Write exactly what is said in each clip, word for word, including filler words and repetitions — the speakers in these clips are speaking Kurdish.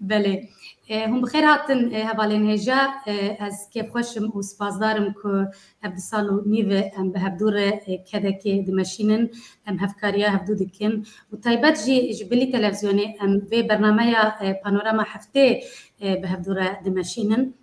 Belê. E, hûn bi xêr hatin, e, hevalên hêja. E, ez kêfxweş im û spasdar im ku ev du sal û nîv e em bi hevdû re, e, kedekê dimeşînin, em hevkariya hevdû dikin. Û taybet jî ji bilî televîzyonê em vê bernameya, e, Panorama Heftê, e, bi hevdû re dimeşînin.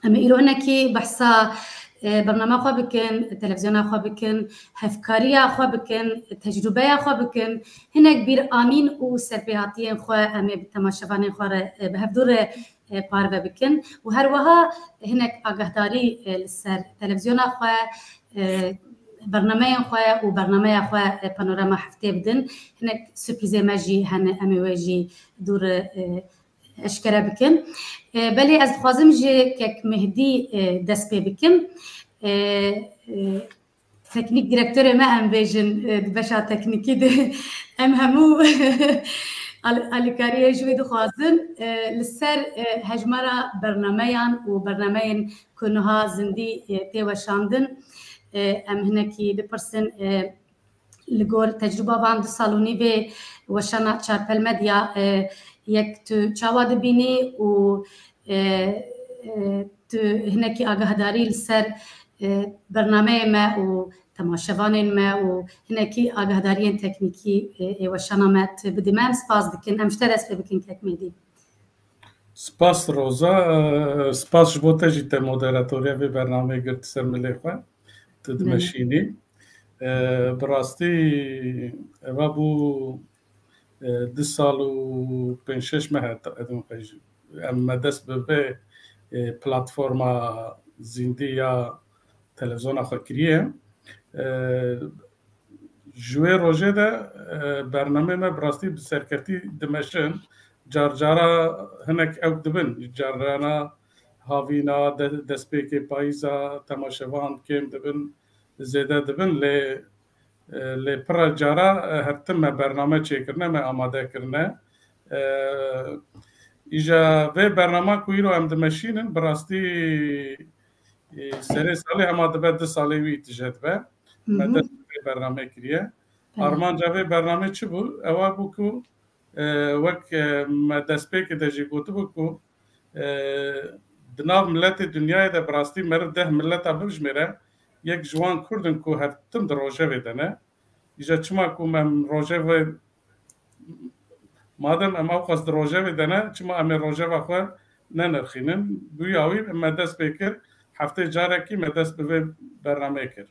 Em ê îro hinekî behsa, e, bernama xwe bikin, televîzyona xwe bikin, hevkariya xwe bikin, tecrûbeya xwe bikin, hinek bîranîn û serpêhatiyên xwe em ê bi temaşevanên xwe re, e, bi hevdû re, e, parve bikin û her wiha hinek agahdarî, e, li ser televîzyona xwe, e, bernameyên xwe û bernameya xwe, e, Panorama Heftê bidin. Hinek surprîzê me jî hene, em ê wê jî dû re, e, eşkere bikin. E, belê ez dixwazim ji Kek Mehdî, e, dest pê bikim. E, e, teknîk direktorê me em bêjin, e, di beşa teknîkî de em hemû al-, alîkariyê ji wê dixwazin. E, li ser, e, hejmara bernameyan û bernameyên ku niha zindî, e, tê weşandin, e, em hinekî bipirsin, e, li gor tecrûba van du sal û nîvê weşana Çarpel Medya, e, yek tu çawa dibînî û, e, e, tu hinekî agahdarî li ser, e, bernameyê me û temaşevanên me û hinekî agahdariyên teknîkî, e, ê weşana me tu bidî me, em spas dikin. Em ji te dest pê bikin, Kek Mehdî. Spas Roza, e, spas ji bo te jî te moderatoriya vê bernameyê girt ser milê xwe. Tu Belê. dimeşînî. E, bi rastî eva bû, e, du sal û pênc şeş meh e, em me dest bi vê, e, platforma zindî ya televîzyona xwe kiriye. E, Ji wê rojê de, e, bernameyê me bi rastî bi serketî dimeşin. Car cara hinek ewk dibin. Carana havîna, de-, destpêkê payîza, temaşevan kêm dibin, zêde dibin. Lê, e, lê pira cara, e, her tim me bername çêkirine, me amade kirine. E, îja vê bernama ku îro em dimeşînin, bi rastî, e, serê salê hema dibe du salê wî tije dibe. Me Hı hı. dest bi vê bernamê kiriye. Belê. Armanca vê bernamê çi bû? Ewa bû ku, e, wek, e, me destpêkê de jî gotibû ku, e, di nav miletê dinyayê de bi rastî meriv deh mileta bibijmêre, yek ji wan Kurd in ku her tim di rojevê de ne. Îja çima ku em rojevê, madem em ewqas di rojevê de ne, çima em ê rojeva xwe nenirxînin? Bi wî awî me dest pê kir, heftê carekî me dest bi vê bernameyê kir.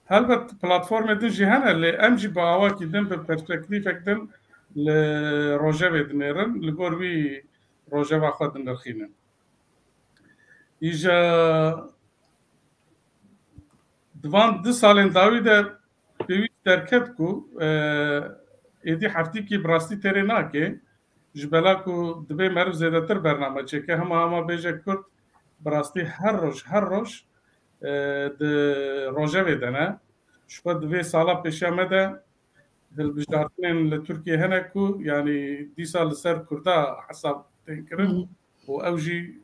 Helbet platformê din jî hene, lê em jî bi awakî din, bi perspektîfek din li rojevê dinêrin, li gor wî rojeva xwe dinirxînin. Îja di van du salên dawî de pêwîst derket ku, e, êdî heftîkî bi rastî têrê nake, ji bela ku divê meriv zêdetir bername çêke, hema hema bêje Kurd bi rastî her roj, her roj, e, di rojevê de ne. Ji xwe di vê sala pêşiya me de hilbijartinên li Tirkiyê hene ku, yanî dîsa li ser Kurda hesab tên kirin Hı. û ew jî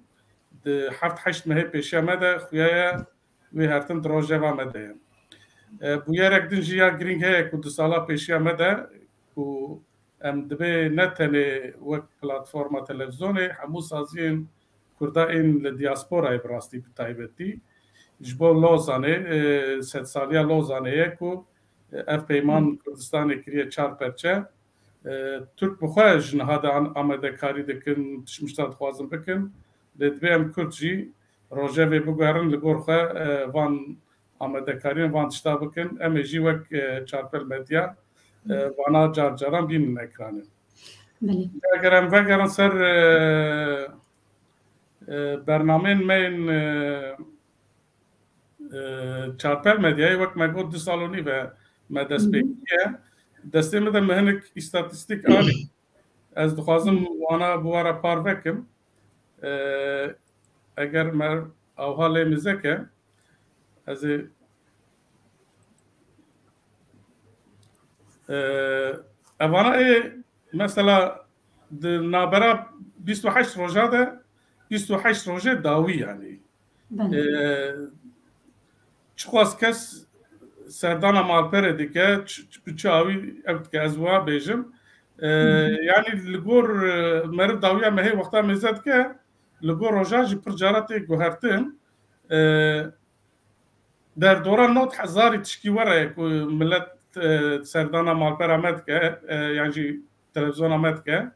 di heft heşt mehê pêşiya me de xuya ye wê her tim di rojeva me de ye. E, bûyerek din jî ya girîng heye ku di sala pêşiya me de ku em dibê ne tenê wek platforma televîzyonê, hemû saziyên Kurda ên li diasporayê bi rastî bi taybetî ji bo Lozanê, e, sedsaliya Lozanê ye ku, e, ev peyman Hı. Kurdistanê kiriye çar perçe. E, Tirk bi xwe ji niha de an-, amadekarî dikin, tişt mişta dixwazin bikin. Lê divê em Kurd jî rojevê biguherin li gor xwe, e, van amadekariyên van tişta bikin. Em ê jî wek, e, Çarpel Medya, e, Hı. vana car caran bînin ekranê. Belê. Eger em vegerin ser, e, e, bernameyên me yên, e, e, Çarpel Medyayê, wek me got, du sal û nîv e me dest Hı hı. pê kiriye. Destê min de me hinek îstatîstîk anî. Ez dixwazim Hı. wana bi we re parve kim. E, eger me awha lê mizek e, ez ê, e, evana ê, mesela, di nabera bîst û heşt roja de, bîst û heşt rojê dawî, yanî. Belê. E, çiqas kes serdana malperê dike, ç-, ç-, bi çi awî ev dike, ez wiha bêjim, E, yanî li gor, e, meriv dawiya mehê wexta mêze dike, li gor roja jî pir cara tê guhertin. E, derdora nod hezarî tişkî were ku millet, e, serdana malpera me dike, e, yan jî televizyona me dike.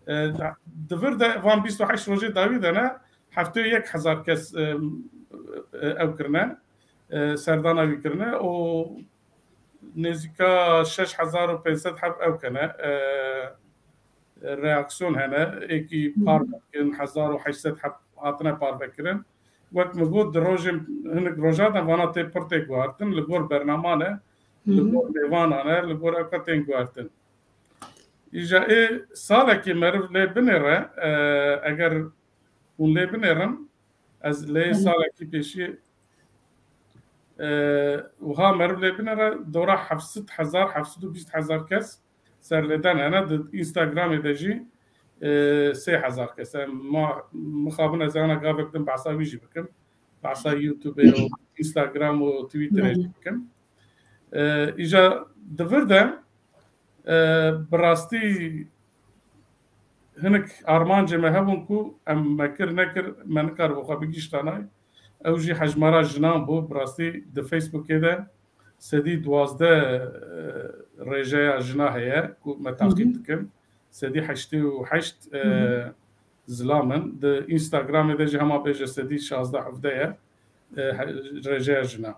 E, di vir de van bîst û heşt rojê dawî de ne, heftê û yek hezar kes, e, e, ew kirine, e, serdana wî kirine û nêzîka şeş hezar û pênc sed heb ew kene, e, reaksiyon hene, êkî parve dikin, hezar û heşt sed heb hatine parvekirin. Wek min got, di rojên, hinek roja de vana tê pir tê guhartin, li gor bernama ne, li gor mêvanan e, li gor ewka tên guhartin. Îja ê salekê meriv lê binêre, e, eger hûn lê binêrin, ez lê salekî pêşî, e, wiha meriv lê binêre, dora heft sed hezar, heft sed û bîst hezar kes serlêdan hene, di Instagramê de jî, e, sê hezar kes. Em ma, mixabin ez ana gavek din behsa wî jî bikim. Behsa YouTube û Instagram û Twitterê jî bikim. E, îja di vir de, e, bi rastî hinek armancê me hebûn ku em me kir nekir, me nikaribû xwe bigihîştanay. Ew jî hejmara jinan bû. Bi rastî di Facebookê de sedî duwazdeh, e, rêjeya jina heye ku me taqîb dikin. Sedî heştê û heşt, e, zilam in. Di Instagramê de jî hema bêje sedî şazdeh hevdeh ye, e, he-, rêjeya jina.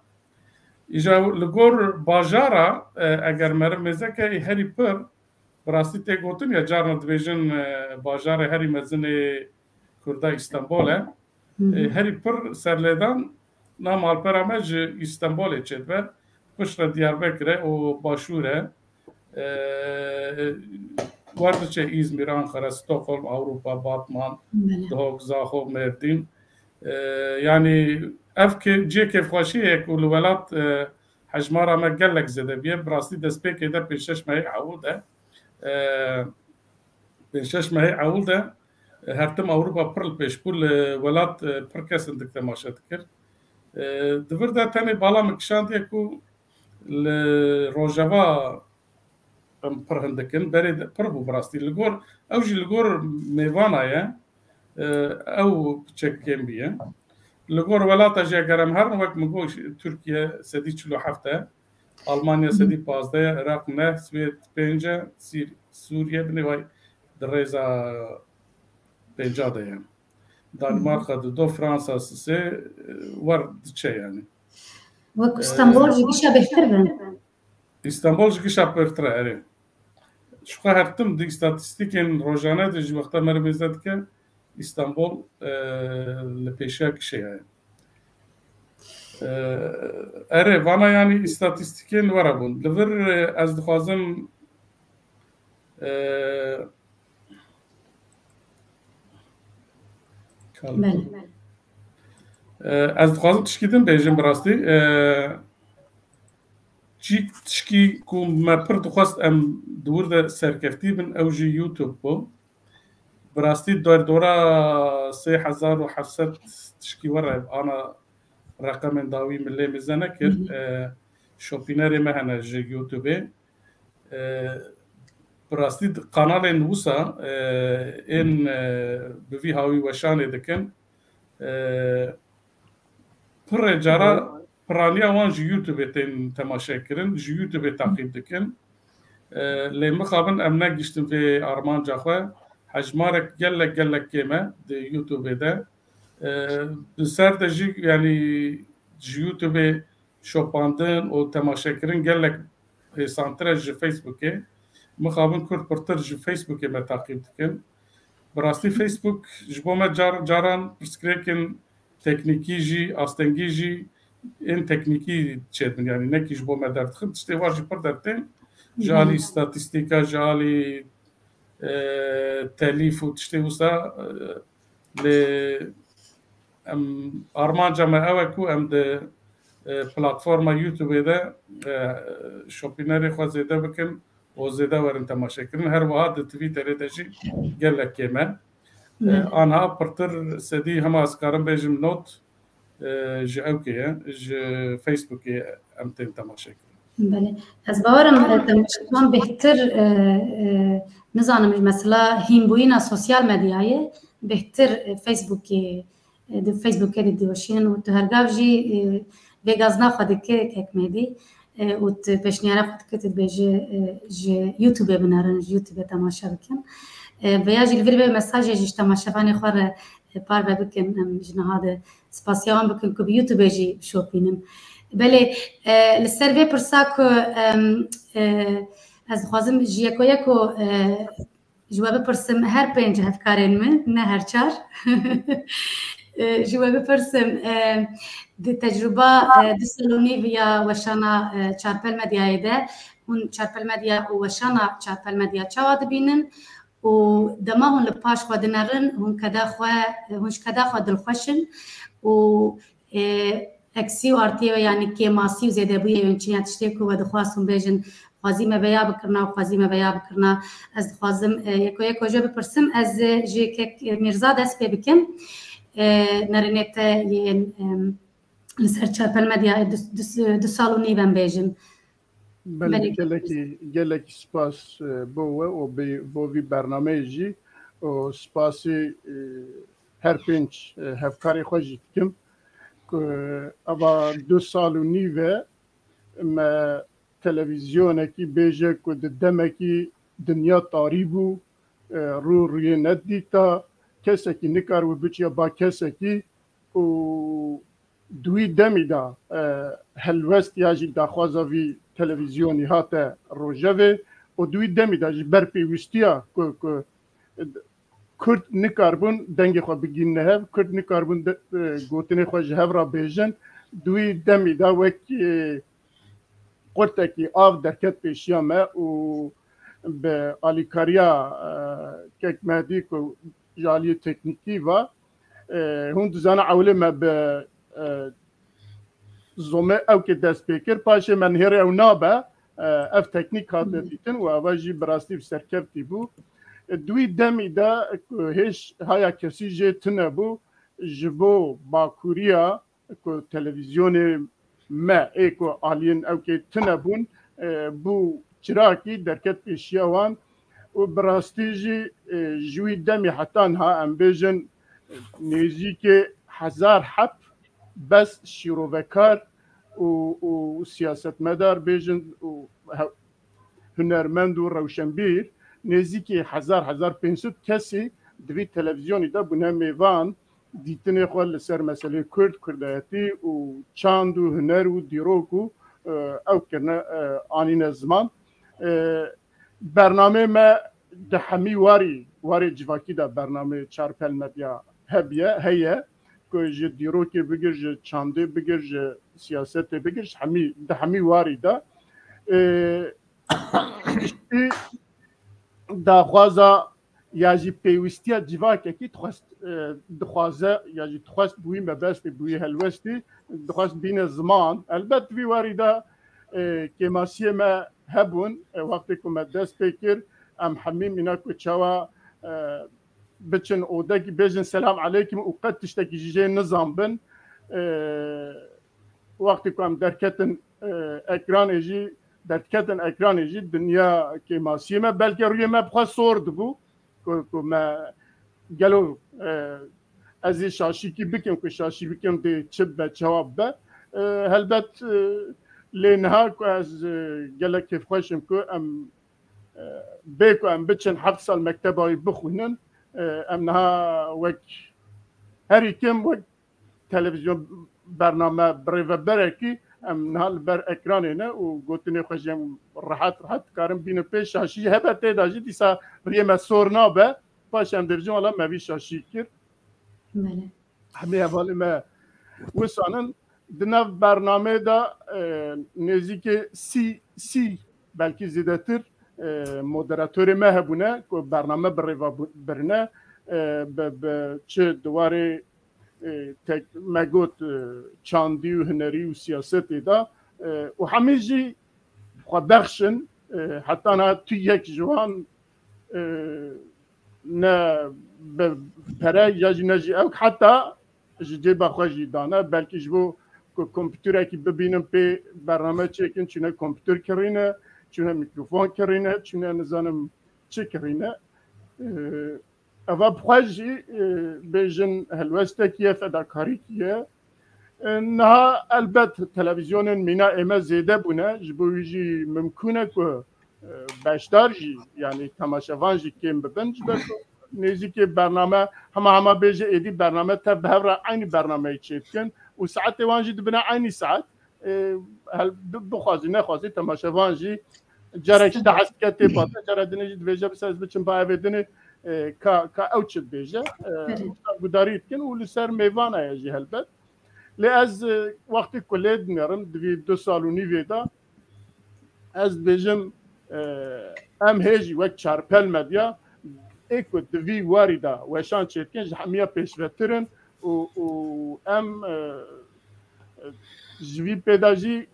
Îja li gor bajara, e, eger meriv mêzeke, ê herî pir, bi rastî tê gotin ya, carna dibêjin, e, bajarê herî mezin ê Kurda Îstanbul e. E, herî pir serlêdan na malpera me ji Îstanbulê çêdibe. Piştre Diyarbekir e û başûr e. E, werdiçe Îzmîr, Anqara, Stockholm, Ewropa, Batman, Duhok, Zaxo, Mêrdîn. E, yanî ev ke-, cihê kêfxweşiyê ye ku li welat, e, hejmara me gelek zêde bûye. Bi rastî destpêkê de pênc şeş mehê ewil de, e, pênc şeş mehê ewil de, e, her tim Ewropa pir li pêş bû, li welat, e, pir kes hindik temaşe dikir. E, di vir de tenê bala min kişandiye ku li Rojava em pir hindik in, berê de pir bû bi rastî. Li gor, ew jî li gor mêvana ye, e, ew piçek kêm bûye. Li gor welata jî eger em herin, wek min got, Tirkiye sedî çil û heft e, Almanya sedî pazdeh ye, Iraq neh, Swêd pênc e, Sîr-, Sûriye binê vay di rêza pênca de ye. Danimarka dido, Fransa sisê, e, wer diçe yani. Wek Îstanbul ji gişa bêhtir be. Îstanbul ji gişa pêrtir e, erê. Ji xwe her tim di îstatîstîkên rojane de ji wexta meriv mêze dike, Îstanbul, e, li pêşiya gişê ye. E, erê, vana yanî îstatîstîkên were bûn. Li vir, e, ez dixwazim, e, Belê. E, ez dixwazim tişkî din bêjim bi rastî. E, çî tişkî ku me pir dixwest em di wir de serkeftî bin, ew jî YouTube bû. Bi rastî derdora sê hezar û heft sed tişkî were ana reqemên dawî min lê mêze nekir. E, şopînerê me hene ji YouTubeê. E, bi rastî kanalên wisa, e, ên, e, bi vî hawî weşanê dikin. E, pirê cara piraniya wan ji YouTubeê tên temaşe kirin, ji YouTubeê taqîb dikin. E, lê mixabin em negiştin vê armanca xwe. Hejmarek gelek gelek kêm e di YouTubeê de. E, bi ser de jî, yanî ji YouTubeê şopandin û temaşekirin gelek hêsantir e ji Facebookê. Mixabin Kurd pirtir ji Facebookê me taqîb dikin. Bi rastî Facebook ji bo me car, caran pirsgirêkin teknîkî jî, astengî jî ên teknîkî çêdibin. Yanî nekî ji bo me derdixin, tiştê wan jî pir dertên. Ji alî statîstîka, ji alî, e, telîf û tiştê wisa, e, Lê em, armanca me ew e ku em di, e, platforma YouTubeê de, e, şopînerê xwe zêde bikin û zêde werin temaşekirin. Her wiha di Twitterê de jî gelek kêm e. E, anha pirtir sedî hema ez karim bêjim nod, e, ji ewkê ye, ji Facebookê em tên temaşekirin. Belê. Ez bawerim, e, temaşevan bêhtir, e, e, nizanim, mesela hînbûyîna sosyal medyayê bêhtir, e, Facebookê, e, di Facebookê de diweşînin û tu hergav jî, e, vêgazna xwe dike kek Mêdî, e, û tu pêşniyara xwe dike, tu dibêje, e, ji YouTubeê binerin, ji YouTubeê temaşe bikin. E, veya jî li vir vê mesajê jî ji temaşevanê xwe re, e, parve bikin, em ji niha de spasiya wan bikin ku bi YouTubeê jî bişopînin. Belê, e, li ser vê pirsa ku, em, e, ez dixwazim ji yeko yeko, e, ji we bipirsim, her pênc hevkarên min, ne her çar. E, ji we bipirsim, e, di tecrûba, e, du sal û nîv ya weşana, e, Çarpel Medyayê de, hûn Çarpel Medya û weşana Çarpel Medya çawa dibînin? Û dema hûn li paş xwe dinerin, hûn keda xwe, hûn ji keda xwe dilxweş in û, e, eksî û artiyê we, yanî kêmasî û zêdebûyê we çi ne, tiştê ku we dixwast hûn bêjin, xwezî me veya bikirina û xwezî me veya bikirina. Ez dixwazim, e, yeko yeko jê bipirsim. Ez, e, ji kek, e, Mîrza dest pê bikim. E, nerînê te yên, em, li ser Çarpel Medya, e, du, du, du sal û nîv em bêjin. Belê, Belê. gelekî, gelekî spas, e, bo we û bi, bo vî bernameyê jî û spasî, e, her pênc, e, hevkarê xwe jî dikim ku eva du sal û nîv e me televîzyonekî bêje ku di demekî dinya tarî bû, e, rû rûyê nedîta, kesekî nikaribû biçiya ba kesekî û di wî demî de, e, helwest ya jî daxwaza vî televîzyonî hate rojevê û di wî demî de ji ber pêwîstiya ku, ku Kurd nikaribûn dengê xwe bigihîne hev, Kurd nikaribûn de, e, gotinê xwe ji hev re bêjin, di wî demî de wek, e, qurtekî av derket pêşiya me û bi alîkariya, e, kek Mehdî ku ji aliyê teknîkî ve, e, hûn dizane ewilê me bi, e, zomê ewkê dest pê kir, paşê me nihêrê ew nabe, e, ev teknîk hate dîtin û eva jî bi rastî bi serkevtî bû. E, di wî demî de ku hêj haya kesî jê tune bû, ji bo Bakûriya ku televîzyonê me ê ku aliyên ewkê tune bûn, e, bû çirakî derket pêşiya wan û bi rastî jî, e, ji wî demî heta niha em bêjin nêzîkê hezar heb bes şîrovekar û, û siyasetmedar bêjin û he-, hunermend û rewşenbîr, nêzîkî hezar, hezar pênc sed kesî di vî televîzyonî de bûne mêvan, dîtinê xwe li ser meselê Kurd, Kurdayetî û çand û huner û dîrok û, e, ew kirine, e, anîne ziman. E, bernameyê me di hemî warî, warê civakî de bernameyê Çarpel Medya hebiye, heye ku ji dîrokê bigir, ji çandê bigir, ji siyasetê bigir, ji hemî, di hemî warî de. E, Piştî daxwaza ya jî pêwîstiya civakekî dixwest, e, dixwaze ya jî dixwest bi wî mebestê, bi wî helwestî dixwest bîne ziman. Elbet vî warî de, e, kêmasiyê me hebûn. E, wextê ku me dest pê kir, em hemî mîna ku çawa, e, biçin odekî bêjin selam aleykum û qet tiştekî ji jê nizanbin. E, wextê ku em derketin, e, ekranê jî, derdiketin ekranê jî dinya kêmasiyê me, belkî rûyê me bi xwe sor dibû ku, ku me gelo, e, ez ê şaşîkî bikim, ku şaşî bikim dê çi bibe, çawa bibe. E, helbet, e, lê niha ku ez, e, gelek kêfxweş im ku em, e, bê ku em biçin heft sal mekteba wî bixwînin, e, em niha wek herî kêm wek televîzyon bername birêveberekî em niha li ber ekranê ne û gotinê xwe jî em rehet rehet dikarin bînin pê şaşî. Hebe tê de jî dîsa riyê me sor nabe. Paşê em dibêjin wela me vî şaşî kir. Belê. Hemî hevalê me wisan in. Di nav bernameyê de, e, nêzîkê sî, sî belkî zêdetir, e, moderatorê me hebûne ku bername bi rêva bu-, birine, e, bi, bi çi di warê, e, tek-, me got, e, çandî û hunerî û siyasetê de, e, û hemî jî xwebexş in, e, heta niha tu yek ji wan, e, ne bi pere ya jî ne jî ew heta ji cêba xwe jî dane, belkî ji bo ku kompîterekî bibînin pê bername çêkin, çûne kompîter kirîne, çûne mîkrofon kirîne, çûne nizanim çi kirîne. E, Eva bi xwe jî, e, bêjin helwestekî ye, fedakarîkî ye. E, niha elbet televîzyonên mîna ême zêde bûne, ji bo wî jî mimkûn e ku, e, beşdar jî, yanî temaşevan jî kêm bibin, ji ber ku nêzîkê bername, hema hema bêje êdî bername tev bi hev re eynî bernameyê çêdikin û saetê wan jî dibine eynî saet. E, hel-, bi-, bixwazî nexwazî temaşevan jî carek ji te hez dike tê bate, cara dinê jî dibêje, "Bisa ez biçim ba evê dinê, e, ka, ka ew çi dibêje." E, Belê. Gudarî dikin û li ser mêvana ye jî helbet. Lê ez, e, wextê ku lê dinêrim, di vî du sal û nîvê de, ez dibêjim, e, em hê jî wek Çarpel Medya, ê ku di vî warî de weşan çêdikin, ji hemiya pêşvetir in û, û em, e, ji vî pê de jî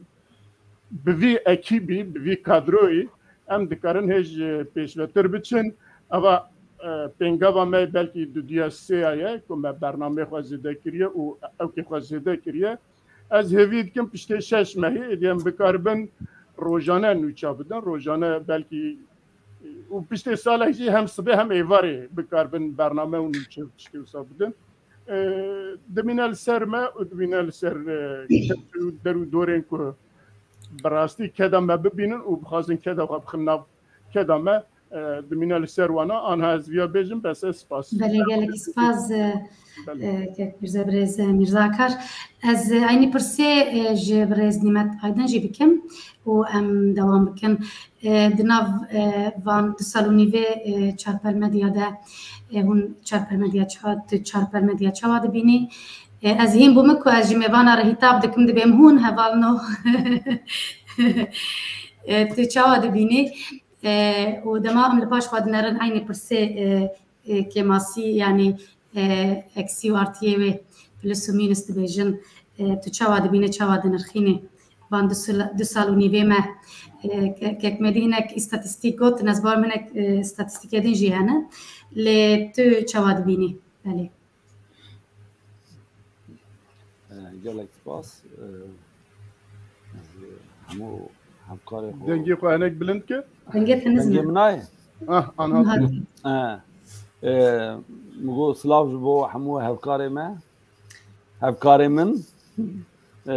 bi vî ekîbî, bi vî kadroyî em dikarin hê ji pêşvetir biçin. Eva, e, pêngava me belkî duduya sêya ye ku me bernameyê xwe zêde kiriye û ewkê xwe zêde kiriye. Ez hêvî dikim piştê şeş mehî êdî em bikaribin rojane nûça bidin, rojane belkî û piştê salek jî hem sibê hem êvarê bikaribin bername û nûçe û tiştê wisa bidin. E, dimîne li ser me û dimîne li ser, e, kes û der û dorên ku bi rastî keda me bibînin û bixwazin keda xwe bixin nav keda me, e, dimîne li ser wana. Anha ez viya bêjim, bes e, spas. Belê, gelekî spas, e, Belê. E, kek Mîrza birêz, e, Mîrza Akar. Ez, e, eynî pirsê, e, ji birêz Nîmet Aydin jî bikim û em dewam bikin. E, di nav, e, van du sal û nîvê, e, Çarpel Medya de, e, hûn Çarpel Medya ça-, tu Çarpel Medya çawa dibînî? E, ez hîn bûme ku ez ji mêvana re hîtab dikim, dibêm hûn hevalno. E, tu çawa dibînî? E, û dema em li paş xwe dinerin eynî pirsê, e, e, kêmasî, yanî, e, eksî û artiyê wê, plus û minus dibêjin, e, tu çawa dibînî, çawa dinirxînî? Van du sal, du sal û nîvê me, e, ke-, kek me dî hinek îstatîstîk gotin, ez bawer hinek, e, îstatîstîkê din jî hene. Lê tu çawa dibînî? Belê. E, gelek spas. E, ez hemû hevkarê xwe Dengê xwe hinek bilind ke. Dengê te nizin e. Dengê min nayê? Ah, anha. Niha. E, e, min got silav ji bo hemû hevkarê me. Hevkarê min, e,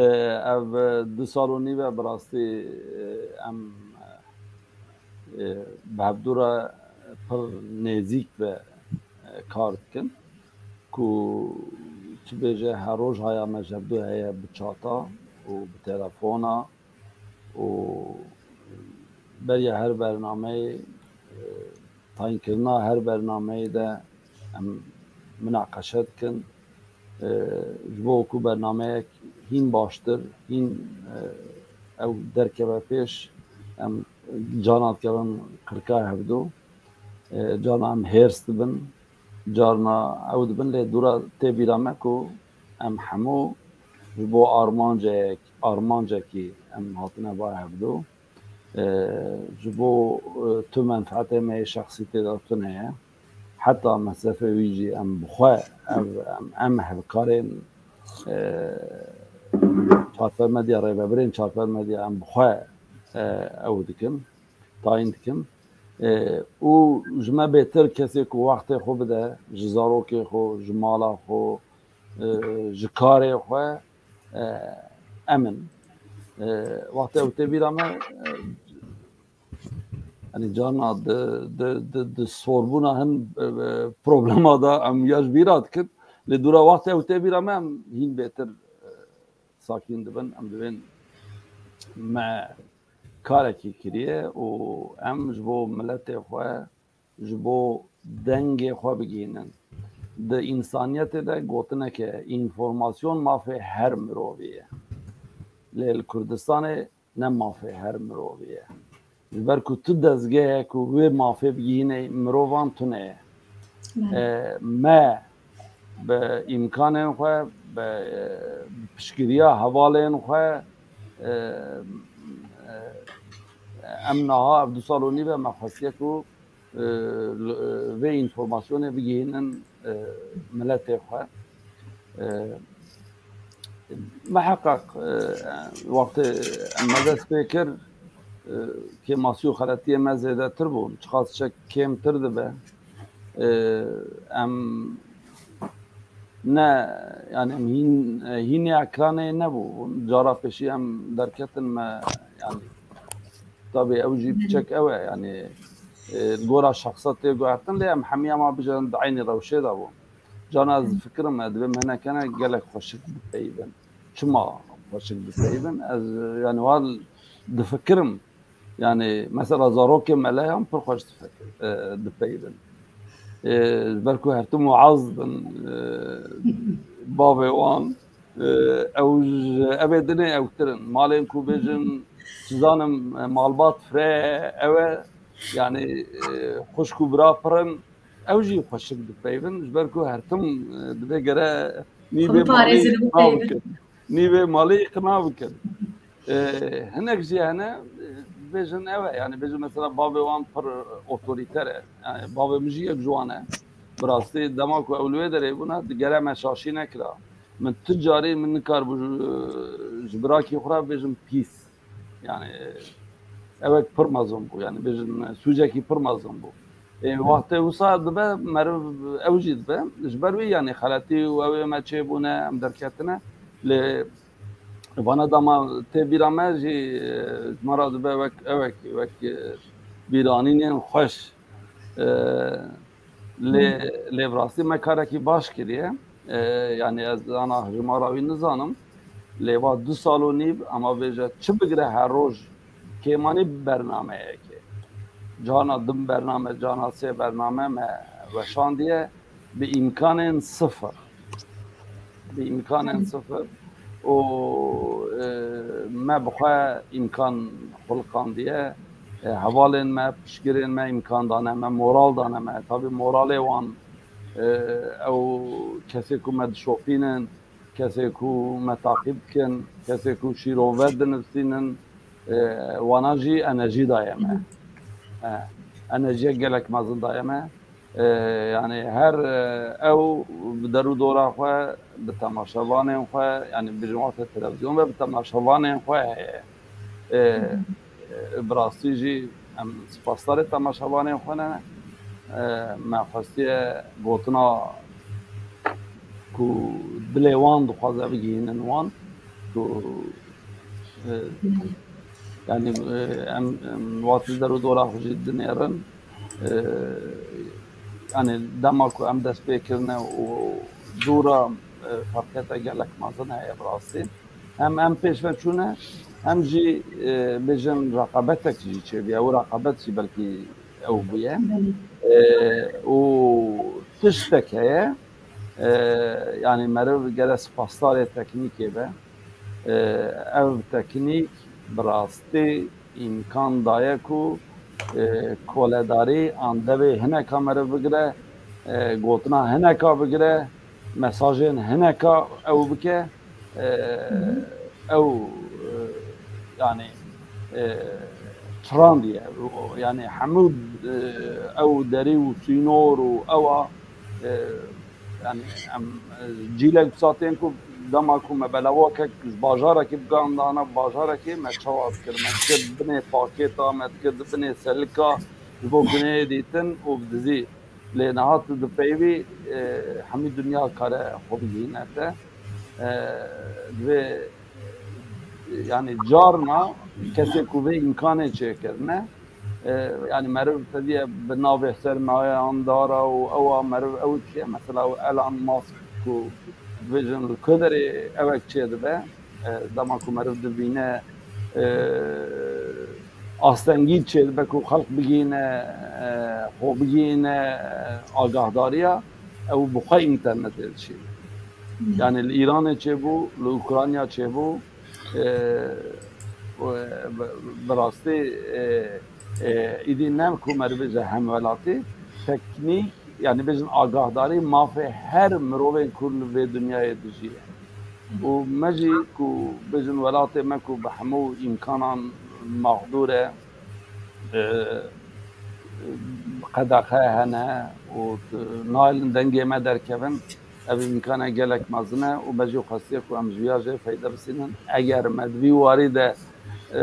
ev, e, du sal û nîv e, bi rastî, e, em, e, bi hevdû re pir nêzîk ve, e, kar dikin. Ku çi bêje, her roj haya me ji hevdû heye bi çata û bi telefona û beriya her bernameyê, e, tayînkirina her bernameyê de em minaqeşe dikin. E, ji bo ku bernameyek hîn baştir, hîn, e, ew derkeve pêş, em carna dikevin qirka hevdû. E, carna em hêrs dibin, carna ew dibin, lê dûra tê bîra me ku em hemû ji bo armancek-, armancekî em hatine ba hevdû. E, ji bo, e, tu menfeetê me yê şexsî tê de tune ye. Heta mesrefê wî jî em bi xwe, ev, em, em hevkarên, e, Çarpel Medya, rêvebirên Çarpel Medya em bi xwe, e, ew dikin, tayîn dikin. E, û ji me bêtir kesê ku wextê xwe bide, ji zarokê xwe, ji mala xwe, e, ji karê xwe, e, em in. E, wextê ew tê bîra me, e, yanî carna di, di, di, di sorbûna hin, e, e, problema da em ya ji bîra dikin. Lê dûra wextê ew tê bîra me, em hîn bêtir, e, sakîn dibin. Em dibên me karekî kiriye û em ji bo miletê xwe, ji bo dengê xwe bigihînin. Di însaniyetê de gotinek e, înformasyon mafê her mirovî ye. Lê li Kurdistanê ne mafê her mirovî ye. Ji ber ku tu dezgehê ku wê mafê bigihînê mirovan tune ye. Belê. E, me bi îmkanên xwe, bi, e, piştgiriya hevalên xwe, e, e, em niha ev du sal û nîv e me xwestiye ku, e, li, e, vê înformasyonê bigihînin, e, miletê xwe. E, Miheqeq, e, wextê em me dest pê kir, e, kêmasî û xeletiyê me zêdetir bûn. Çiqas çek kêmtir dibe. E, em ne, yani em hîn, e, hînê ekranê nebû. Cara pêşî em derketin me, yani tabî ew jî piçek ew e, yani, e, li gora şexsa tê guhertin, lê em hemiya ma bijan di eynî rewşê de bûn. Cana ez difikirim, e, divê me hinekene gelek xweşik dipeyivin. Çima xweşik dipeyivin? Ez, e, yani wan difikirim. Yani mesela zarokê meleyan pir xweş difekir, e, dipeyivin. E, ji ber ku her tim û ez bin, e, bavê wan, e, ew ji, ev ê dinê ewtir in. Malên ku bêjin, çizanim, e, malbat fire ew e, yani, e, xwişk û bira pir in, ew jî xweşik dipeyivin. Ji ber ku her tim, e, divê gere nîvê malê iqna bikin. Nîvê malê iqna bikin. E, hinek jî hene, e, bêjin ew e. Yani bêjin mesela bavê wan pir otorîter e. Yani bavê min jî yek ji wan e. Bi rastî dema ku ew li wê derê bûne, digere me şaşî nekira. Min tu carî min nikaribû ji, ji birakî xwe re bêjim pîs. Yani ewek pir mezin bû. Yani bêjin sûcekî pir mezin bû. Ê, wextê wisa dibe meriv ew jî dibe. Ji ber wî yani xeletî û ew ê me çêbûne, em derketine. Lê vana dema tê bîra me jî, e, ji me re dibe wek ewek, wek, e, bîranînên xweş. E, lê, lê bi rastî me karekî baş kiriye. E, yani ez ana hijmara wî nizanim. Lê va du sal û nîv, ema bêje çi bigire her roj kêmanî bernameyekê. Cana du bername, cana sê bername me weşandiye bi îmkanên sifir. Bi îmkanên sifir û, e, me bi xwe îmkan xulqandiye. E, hevalên me, piştgirên me îmkan dane me, moral dane me. Tabî moralê wan, e, ew kesê ku me dişopînin, kesê ku me taqîb dikin, kesê ku şîrove dinivîsînin, e, wana jî enerjî daye me. E, enerjiyek gelek mezin daye me. E, yani her, e, ew bi der û dora xwe, bi temaşevanên xwe, yani bi wextê televîzyon ve bi temaşevanên xwe heye. E, e, bi rastî jî em spasdarê temaşevanên xwe ne. E, me xwestiye gotina ku dilê wan dixwaze bigihînin wan, ku, e, yani, e, em, em wextî der û dora xwe jî dinêrin. E, yani dema ku em dest pê kirine û dûra, e, ferqiyete gelek mezin heye bi rastî. Hem em pêşve çûne, hem jî, e, bêjin reqabetek jî çêbûye. Ew reqabet jî belkî ew bûye. Belê. E, û tiştek heye, e, yani meriv gere spasdarê teknîkê be. E, ev teknîk bi rastî îmkan daye ku, e, koledarî an devê hineka meriv bigire, e, gotina hineka bigire, mesajên hineka ew bike, e, ew, e, yani, e, çirandiye. Yani hemû, e, ew derî û sînor û ewa, e, yani em, e, cîlek wisa tên ku dema ku me belawakek ji bajarekê bigandana bajarekê, me çawa dikir? Me dikir binê pakêta, me dikir di binê selika, ji bo guneyê dîtin û bi dizî. Lê niha tu dipeyivî, e, hemî dinya kare xwe bigihîne te. E, divê, yani carna kesê ku vê îmkanê çêkirine, e, yani meriv te diye bi navê sermayeyandara û ewa meriv ew dikiye. Mesela ew Elon Musk ku dibêjin li ku derê ewek çêdibe, e, dema ku meriv dibîne, e, astengî çêdibe ku xelk bigihîne, e, xwe bigihîne, e, agahdariya, ew bi xwe înternetê diçîne. Yani li Îranê çêbû, li Ukrayna çêbû, e, e, bi, bi rastî, e, e, îdî ne ku meriv bêje hemwelatî, teknîk, yani bêjin agahdarî mafê her mirovên ku li vê dinyayê dijî ye. Û me jî ku bêjin welatê me ku bi hemû îmkanan mexdûr e, e, qedexe hene û t-, nayên dengê me derkevin. Ev îmkane gelek mezin e û me jî xwestiye ku em ji viya jê feyde bisînin. Eger me di vî warî de, e,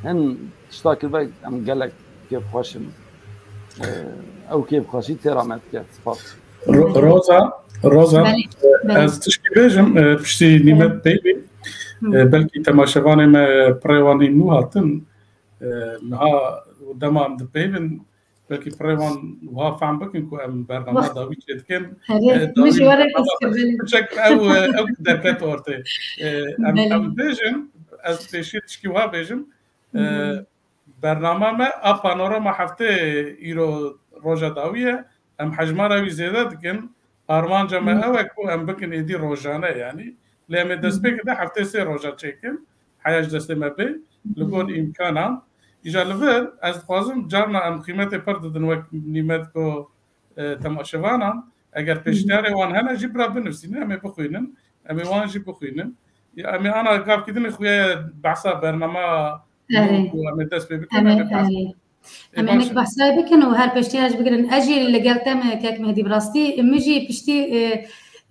hin tişta kiribe, em gelek kêfxweş in. E, ew kêfxweşî têra me dike. Spas. Ro-, Roza, Roza, Belê, e, belê. Ez tişkî bêjim, e, piştî Nîmet peyvî, Hı. e, belkî temaşevanê me pirê wan hîn nû hatin. E, niha dema em dipeyvin, belkî pirê wan wiha fehm bikin ku em bernama Wah. dawî çêdikin. Erê, E, min dawî ji we re bernama his kir, belê. Çek ew, e, ew derket ortê. E, em, Belê. em bêjin, ez pêşî tişkî wiha bêjim. E, Hı hı. Bernama me a panorama heftê îro roja dawî ye. Em hejmara wî zêde dikin. Armanca me Hı. ew e ku em bikin êdî rojane, yanî. Lê em ê Hı hı. destpêkê de heftê sê roja çêkin. Heya ji destê me bê. Li gor Hı. îmkanan. Îja li vir, ez dixwazim carna em qîmetê pir didin wek Nîmet ku, e, temaşevanan. Eger Hı hı. pêşniyarê wan hene jî bira binivîsînin, em ê bixwînin. Em ê wan jî bixwînin. Ya, em ê ana gavkî din ê xuya behsa bernama Erê. nû ku em ê dest pê bikin, Em ê, em ê behs erê. Ê, Em ê baş nek e. behsayê bikin û her pêşniyar jî bigirin. Ez jî li gel te me kek Mehdî bi rastî. Min jî piştî, e,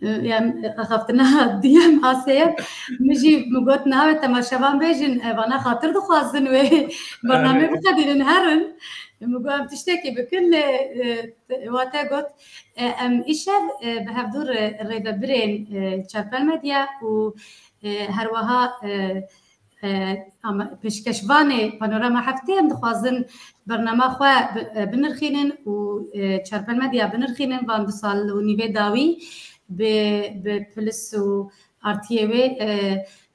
e, em, axaftina diyem aseye. Min jî min got niha wê temaşevan bêjin, e, vana xatir dixwazin wê bernamê Erê. biqedînin herin. Min got em tiştekî bikin lê, e, te, wa te got. E, em îşev, e, bi hevdû re-, rêvebirên, e, Çarpel Medya û, e, herweha, e, e, ama pêşkeşvanê Panorama Heftê em dixwazin bernama xwe bi-, e, binirxînin û, e, Çarpel Medya binirxînin van du sal û nîvê dawî bi, bi pilis û artiyê wê, e,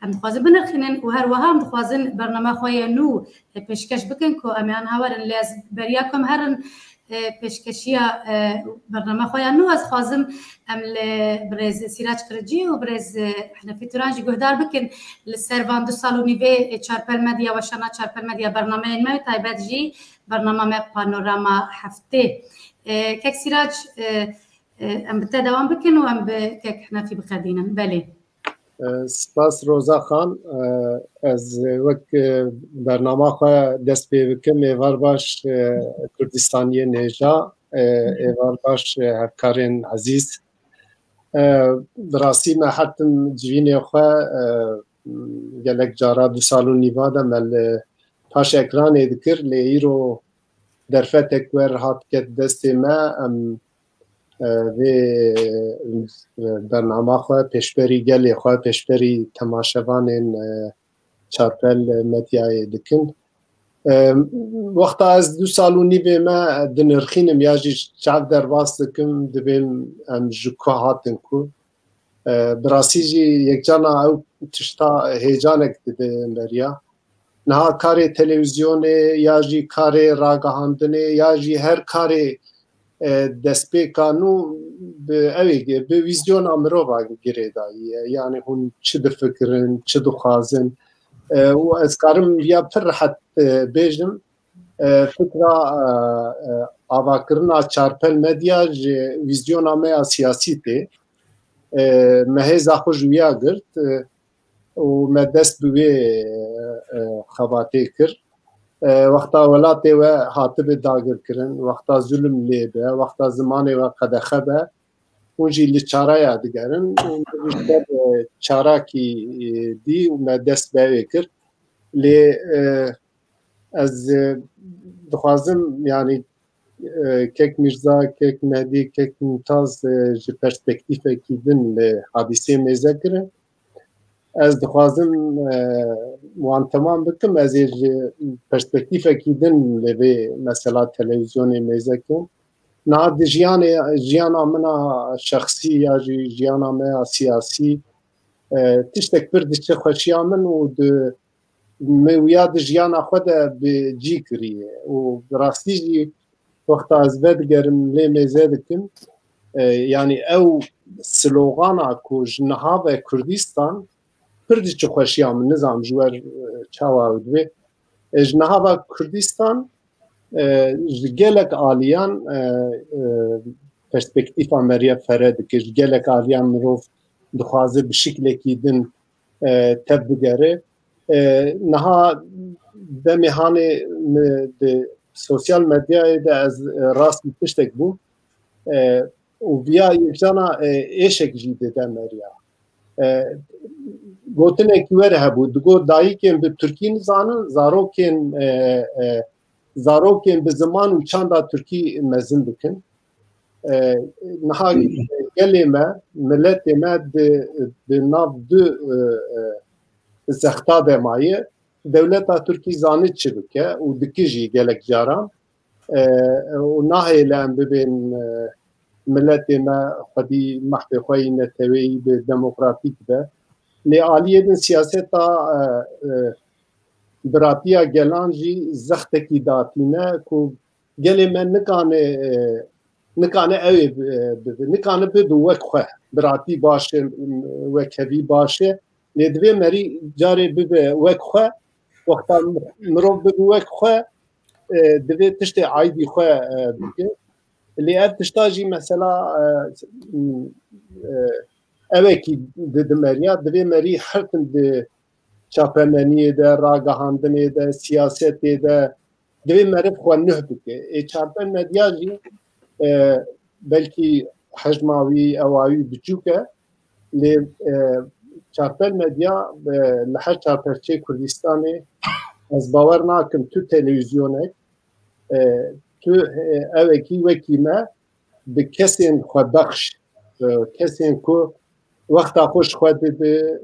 em dixwazin binirxînin û her wiha em dixwazin bernama xwe yê nû, e, pêşkeş bikin ku em ê an hawerin. Lê ez beriya ku em herin, e, pêşkeşiya, e, bernama xwe ya nû, ez xwazim em li birêz Sîrac Kiricî û birêz, e, Henefî Turan jî guhdar bikin li ser van du sal û nîvê, e, Çarpel Medya, weşana Çarpel Medya bernameyên me, taybet jî bernama me Panorama Heftê. E, kek Sîrac, e, e, em bi te dewam bikin û em bi kek Henefî biqedînin. Belê. E, spas Roza Xan. E, ez wek, e, bernama xwe dest pê bikim, êvar baş, e, Kurdistaniyên hêja, e, êvar baş, e, hevkarên ezîz. E, bi rastî me her tim civînê xwe, e, gelek cara du sal û nîva de me li paş ekranê dikir, lê îro derfetek wer hat ket destê me, em, e, vê, e, bernama xwe pêşberî gelê xwe, pêşberî temaşevanên, e, Çarpel Medyayê dikin. E, wexta ez du sal û nîvê me dinirxînim ya jî çav derbas dikim, dibêm em ji ku hatin ku. E, bi rastî jî yekcana ew tişta hêcanek dide meriya. Niha karê televîzyonê ya jî karê ragihandinê ya jî her karê, e, destpêka nû bi ew ê gi-, bi vîzyona mirova girêdayî ye. Yanî hûn çi difikirin, çi dixwazin? E, û ez karim ya pir rehet, e, bêjim, e, fikra, e, e, avakirina Çarpel Medya ji vîzyona me ya siyasî tê. E, me hêza xwe ji wîya girt, e, û me dest bi wê, e, e, xebatê kir. E, wexta welatê we hatibe dagirkirin, wexta zulm lê be, wexta zimanê we qedexe be, hûn jî li çareya digerin û me jî ser, e, çarakî, e, dî û me dest bi wê kir. Lê, e, ez, e, dixwazim, yanî, e, kek Mîrza, kek Mehdî, kek Mumtaz, e, ji perspektîfekî din li hadîsê mêze kirin. Ez dixwazim, e, wan temam bikim, ez ê ji perspektîfekî din li vê mesela televîzyonê mêze kim. Niha di jiyanê, jiyana min a şexsî ya jî jiyana me ya siyasî, e, tiştek pir diçe xweşiya min û di, min wiya di jiyana xwe de bi cî kiriye û bi rastî jî wexta ez vedigerim lê mêze dikim, e, yanî ew slogana ku ji niha ve Kurdistan pir diçe xweşiya min, nizanim ji we, e, çawa ew dibe. E, ji niha ve Kurdistan, e, ji gelek aliyan, e, e, perspektîfa meriye fere dike. Ji gelek aliyan mirov dixwaze bi şiklekî din, e, tev bigere. E, niha demê hanê min di sosyal medyayê de ez, e, rastî tiştek bûm. E, û viya yekjana, e, êşek jî dide meriya. E, gotinekî were hebû, digot dayikên bi Tirkî nizanin, zarokên, e, e, zarokên bi ziman û çanda Tirkî mezin bikin. E, niha gelê me, miletê me di, di nav du, e, e, zexta de maye. Dewleta Tirkî zani çi bike û dike jî gelek caran. E, û nahêle em bibên, e, miletê me xwedî mehfê xwe yî neteweyî bi demokratîk be. Lê aliyê din siyaseta, e, e, biratiya gelan jî zextekî datîne ku gelê me nikane, e, nikane ew ê bi-, bibe, nikane bibe wek xwe. Biratî baş e, wekhevî baş e. Lê divê merî carê bibe wek xwe. Wexta mirov bibe wek xwe, e, divê tiştê aîdî xwe, e, bike. Lê ev tişta jî mesela, e, e, ewekî di, di meriya, divê merî her tim di çapemeniyê de, ragihandinê de, siyasetê de, divê meriv xwe nuh bike. Ê Çarpel Medya jî, e, belkî hejma wî, ewa wî biçûk e, lê, e, Çarpel Medya, e, li her çar perçeyê Kurdistanê ez bawer nakim tu televîzyonek, e, tu, e, ewekî wekî me bi kesên xwebexş, e, kesên ku wexta xwe ji xwe dide,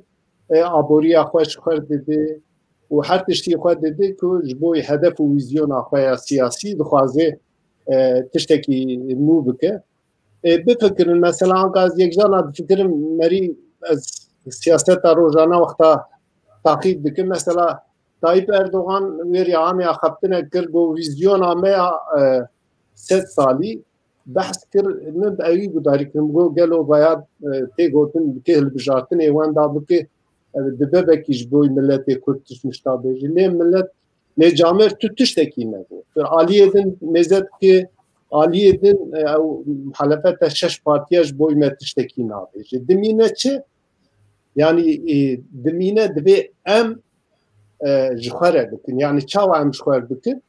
e, aboriya xwe ji xwe dide û her tiştî xwe dide ku ji bo hedef û wîzyona xwe ya siyasî dixwaze, e, tiştekî nû bike. E, bifikirin, mesela, anka ez yekjana difikirim, merî ez siyaseta rojane wexta taqîb dikim. Mesela, Tayyip Erdogan wê rî ame ya xebtinek kir, got, vîzyona me ya, e, sed salî, behs kir, min bi ewî gudarî kirim, got, gelo vaya, e, tê gotin, bike hilbijartinê wenda bike, e, dibe belkî ji bo miletê Kurd tişt mişta bêje. Lê milet, lê camêr tu tiştekî negot. Tu aliyê din mêze dike, aliyê din, e, ew muhalefete şeş partiya ji bo me tiştekî nabêje. Dimîne çi? Yanî, e, dimîne divê em, e, ji xwe re bikin. Yanî çawa em ji xwe re bikin?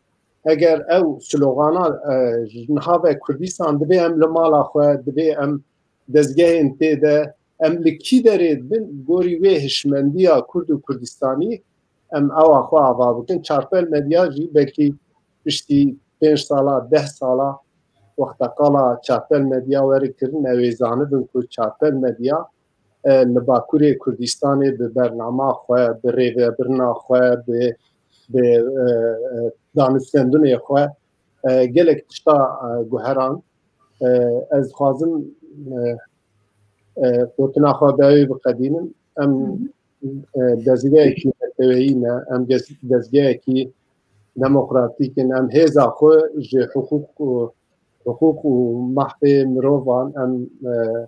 Eger ew slogana, e, ji niha ve Kurdistan, divê em li mala xwe, divê em dezgehên tê de, em li kî derê dibin, gorî wê hişmendiya Kurd û Kurdistanî em ewa xwe ava bikin. Çarpel Medya jî belkî piştî pênc sala, deh sala wexta qala Çarpel Medya were kirin, ew ê zanibin ku Çarpel Medya, e, li Bakurê Kurdistanê bi bernama xwe, bi rêvebirina xwe, bi, bi, e, e, danûstendinê xwe, e, gelek tişta, e, guheran. E, ez dixwazim, e, e, gotina xwe bi ew ê biqedînim. Em, Hı hı. e, dezgehekî neteweyî ne, em gez-, dezgehekî demokratîk in, em hêza xwe ji hiqûq û, hiqûq û mehfê mirovan, em, e,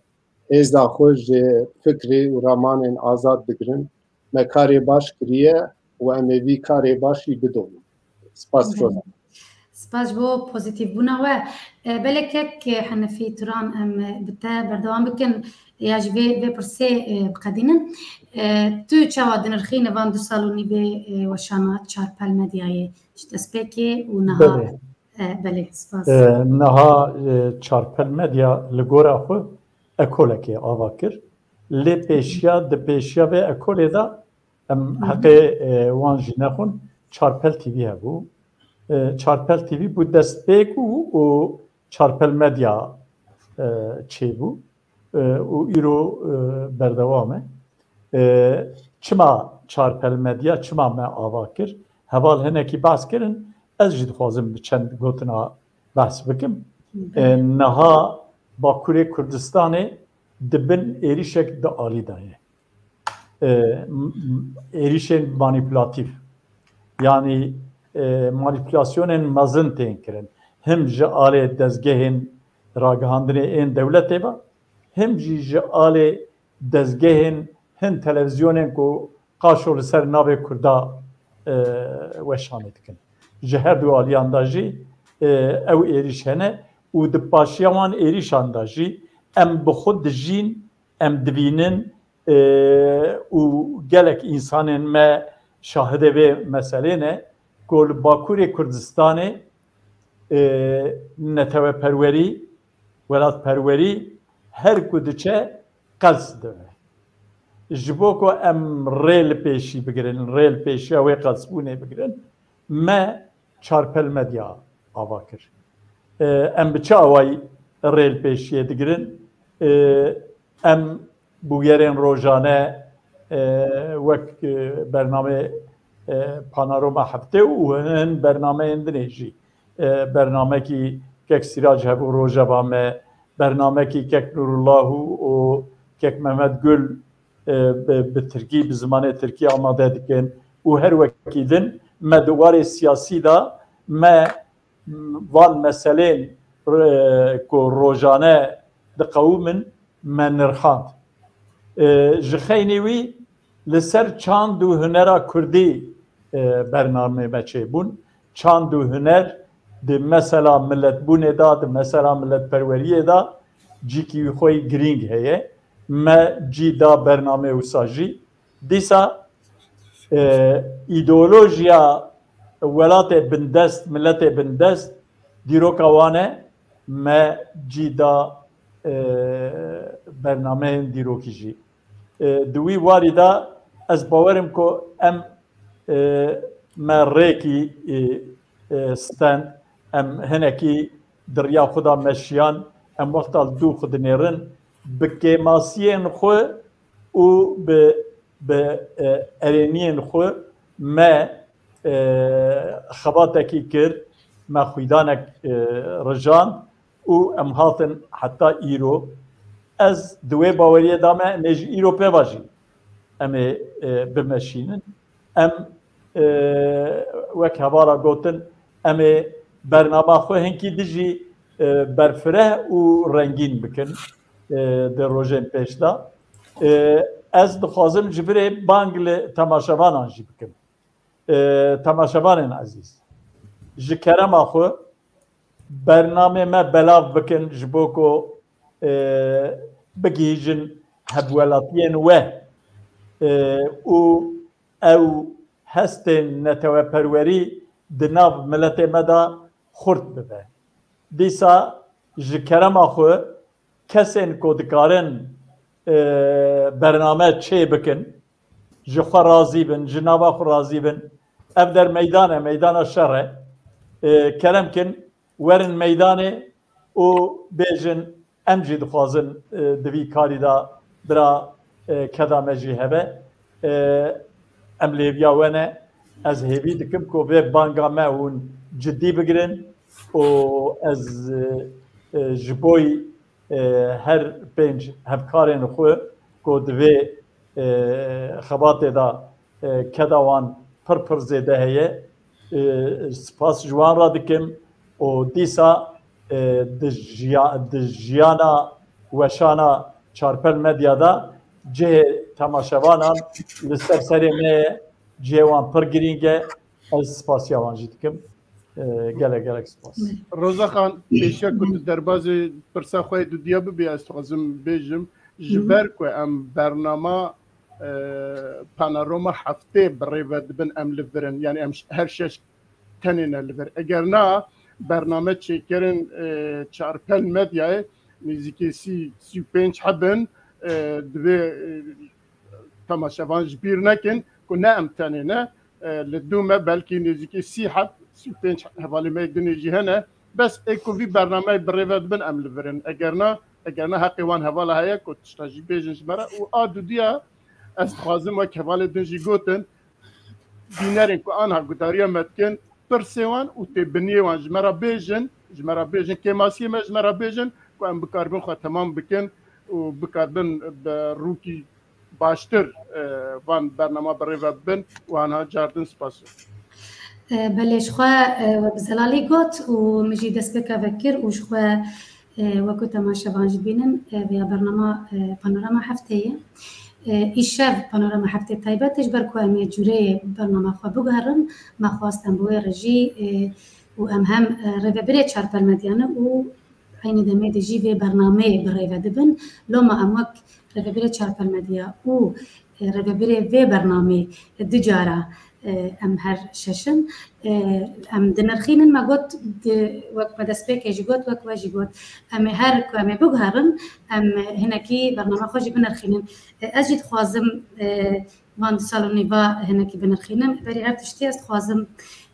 hêza xwe ji fikrê û ramanên azad digirin. Me karê baş kiriye û em ê vî karê baş jî bidomînin. Spas, Belê. Rozan. Spas ji bo pozîtîfbûna we. E, belê kek Henefî Turan, em, e, bi te berdewam bikin ya ji vê, vê pirsê, e, biqedînin. E, tu çawa dinirxîne van du sal û nîvê, e, weşana Çarpel Medyayê ji destpêkê û niha? Belê. E, belê, spas. E, niha, e, Çarpel Medya li gora xwe ekolekê ava kir. Lê pêşiya, di pêşiya vê ekolê de em Hı hı. heqê, e, wan jî nexwin, Çarpel T V hebû. E, Çarpel T V bû destpêk û, û Çarpel Medya, e, çêbû. E, û îro, e, berdewam e. E, çima Çarpel Medya, çima me ava kir? Heval hinekî behs kirin, ez jî dixwazim bi çend gotina behs bikim. Hı hı. E, niha Bakurê Kurdistanê di bin êrîşek di alî de ye. E, m-, m-, êrîşên manîpulatîf. Yanî, e, manîpulasyonên mezin tên kirin. Him ji alê dezgehên ragihandinê ên dewletê ve, him jî ji alê dezgehên hin televîzyonên ku qaşo li ser navê Kurda, e, weşanê dikin. Ji her du aliyan de jî, e, ew êrîş hene û di paşiya wan êrîşan de jî em bi xwe dijîn, em dibînin, e, û gelek însanên me şahidê vê meselê ne ku li Bakurê Kurdistanê, e, neteweperwerî, welatperwerî her ku diçe qels dibe. Ji bo ku em rê li pêşî bigirin, rê li pêşiya wê qelsbûnê bigirin, me çarpel medya ava kir. E, em bi çi awayî rê li pêşiyê digirin? E, em bûyerên rojane, e, wek, e, bernameyê, e, Panorama Heftê û hin bernameyên dinê jî, e, bernamekî kek Sîrac hebû Rojeva me, bernamekî kek Nurullah û, û kek Mehmet Gul, e, bi, bi tirkî, bi zimanê tirkî amade dikin û her wekî din me di warê siyasî de me van meselên, e, ku rojane diqewimin me nirxand. E, ji xeynî wî li ser çand û hunera kurdî, e, bernameyê me çêbûn. Çand û huner di mesela miletbûnê de, di mesela miletperweriyê de cîkî wî xwe yî girîng heye. Me cî da bernameyê wisa jî. Dîsa, e, îdeolojiya welatê bindest, miletê bindest, dîroka wan e, me cî da, e, bernameyên dîrokî jî. E, di wî warî de ez bawer im ku em, e, me rêkî, e, e, stend, em hinekî di riya xwe de meşiyan, em wexta li dû xwe dinêrin, bi kêmasiyên xwe û bi, bi, e, erêniyên xwe me, e, xebatekî kir, me xwîdanek, e, rijand û em hatin heta îro. Ez di wê baweriyê de me, em ê ji îro pê ve jî em ê, e, bimeşînin. Em, e, wek hevala gotin, em ê bernama xwe hinkî dijî, e, berfireh û rengîn bikin, e, di rojên pêş de. E, ez dixwazim ji virê bang li temaşevanan jî bikim. E, temaşevanên ezîz, ji kerema xwe bernamê me belav bikin ji bo ku, e, bigihîjin hevwelatiyên we, e, û ew hestên neteweperwerî di nav miletê me de xurt bibe. Dîsa ji kerema xwe kesên ku dikarin, e, bername çê bikin, ji xwe razî bin, ji nava xwe razî bin. Ev der meydan e, meydana şer e. E, kerem kin, werin meydanê û bêjin, em jî dixwazin, e, di vî karî de bira, e, keda me jî hebe. E, em lêviya we ne. Ez hêvî dikim ku vê banga me hûn cidî bigirin û ez, e, e, ji boy, e, her pênc hevkarên xwe ku di vê, e, xebatê de, e, keda wan pir pir zêde heye. E, spas ji wan re dikim û dîsa, e, di jiya-, di jiyana weşana Çarpel Medya de cihê temaşevanan li ser serê me ye, cihê wan pir girîng e. Ez spasiya wan jî dikim. E, gelek gelek spas. Roza Xan, pêşiya ku tu derbazê pirsa xwe yê dudiya bibî, ez dixwazim bêjim, ji ber ku em bernama, e, Panorama Heftê bi rê ve dibin, em li vir in, yanî em ş-, her şeş tenê ne li vir. Eger na bername çêkirin, e, Çarpel Medyayê nêzîkî sî, sî û pênc hebin, e, divê, e, temaşevan ji bîr nekin ku ne em tenê ne, e, li dû me belkî nêzîkî sî heb, sî û pênc hevalê me yê dinê jî hene. Bes ê ku vî bernameyê bi rê ve dibin em li vir in. Eger na, eger na heqê wan hevala heye ku tişta jî bêjin ji me re. Û a dudiya ez dixwazim wek hevalê din jî gotin, bînerên ku anha guhdariya me dikin, pirsê wan û têbiniyê wan ji me re bêjin, ji me re bêjin, kêmasiyê me ji me re bêjin ku em bikaribin xwe temam bikin û bikaribin bi rûkî baştir, e, van bernama bi rê ve bibin û anha cardin spas. E, belê, ji xwe, e, we bi zelalî got û min jî destpêka vekir û ji xwe, e, weku temaşevan jî bînin, e, vêya bernama, e, Panorama Heftê ye. E, îşev Panorama Heftê taybet e, ji ber ku em ê cûreyê bernama xwe biguherin, me xwest em bi wê re jî, e, û em hem, e, rêvebirê Çarpel Medya ne û eynî demê de jî vê bernameyê bi rê ve dibin. Loma em wek rêvebirê Çarpel Medya û, e, rêvebirê vê bernameyê, e, du cara, e, em her şeş in. E, em dinirxînin, me got, di, wek me destpêkê jî got, wek we jî got. Em ê her ku em ê biguherin, em hinekî bername xwe jî binirxînin. E, ez jî dixwazim, e, van du sal û nîva hinekî binirxînim. Berî her tiştî ez dixwazim,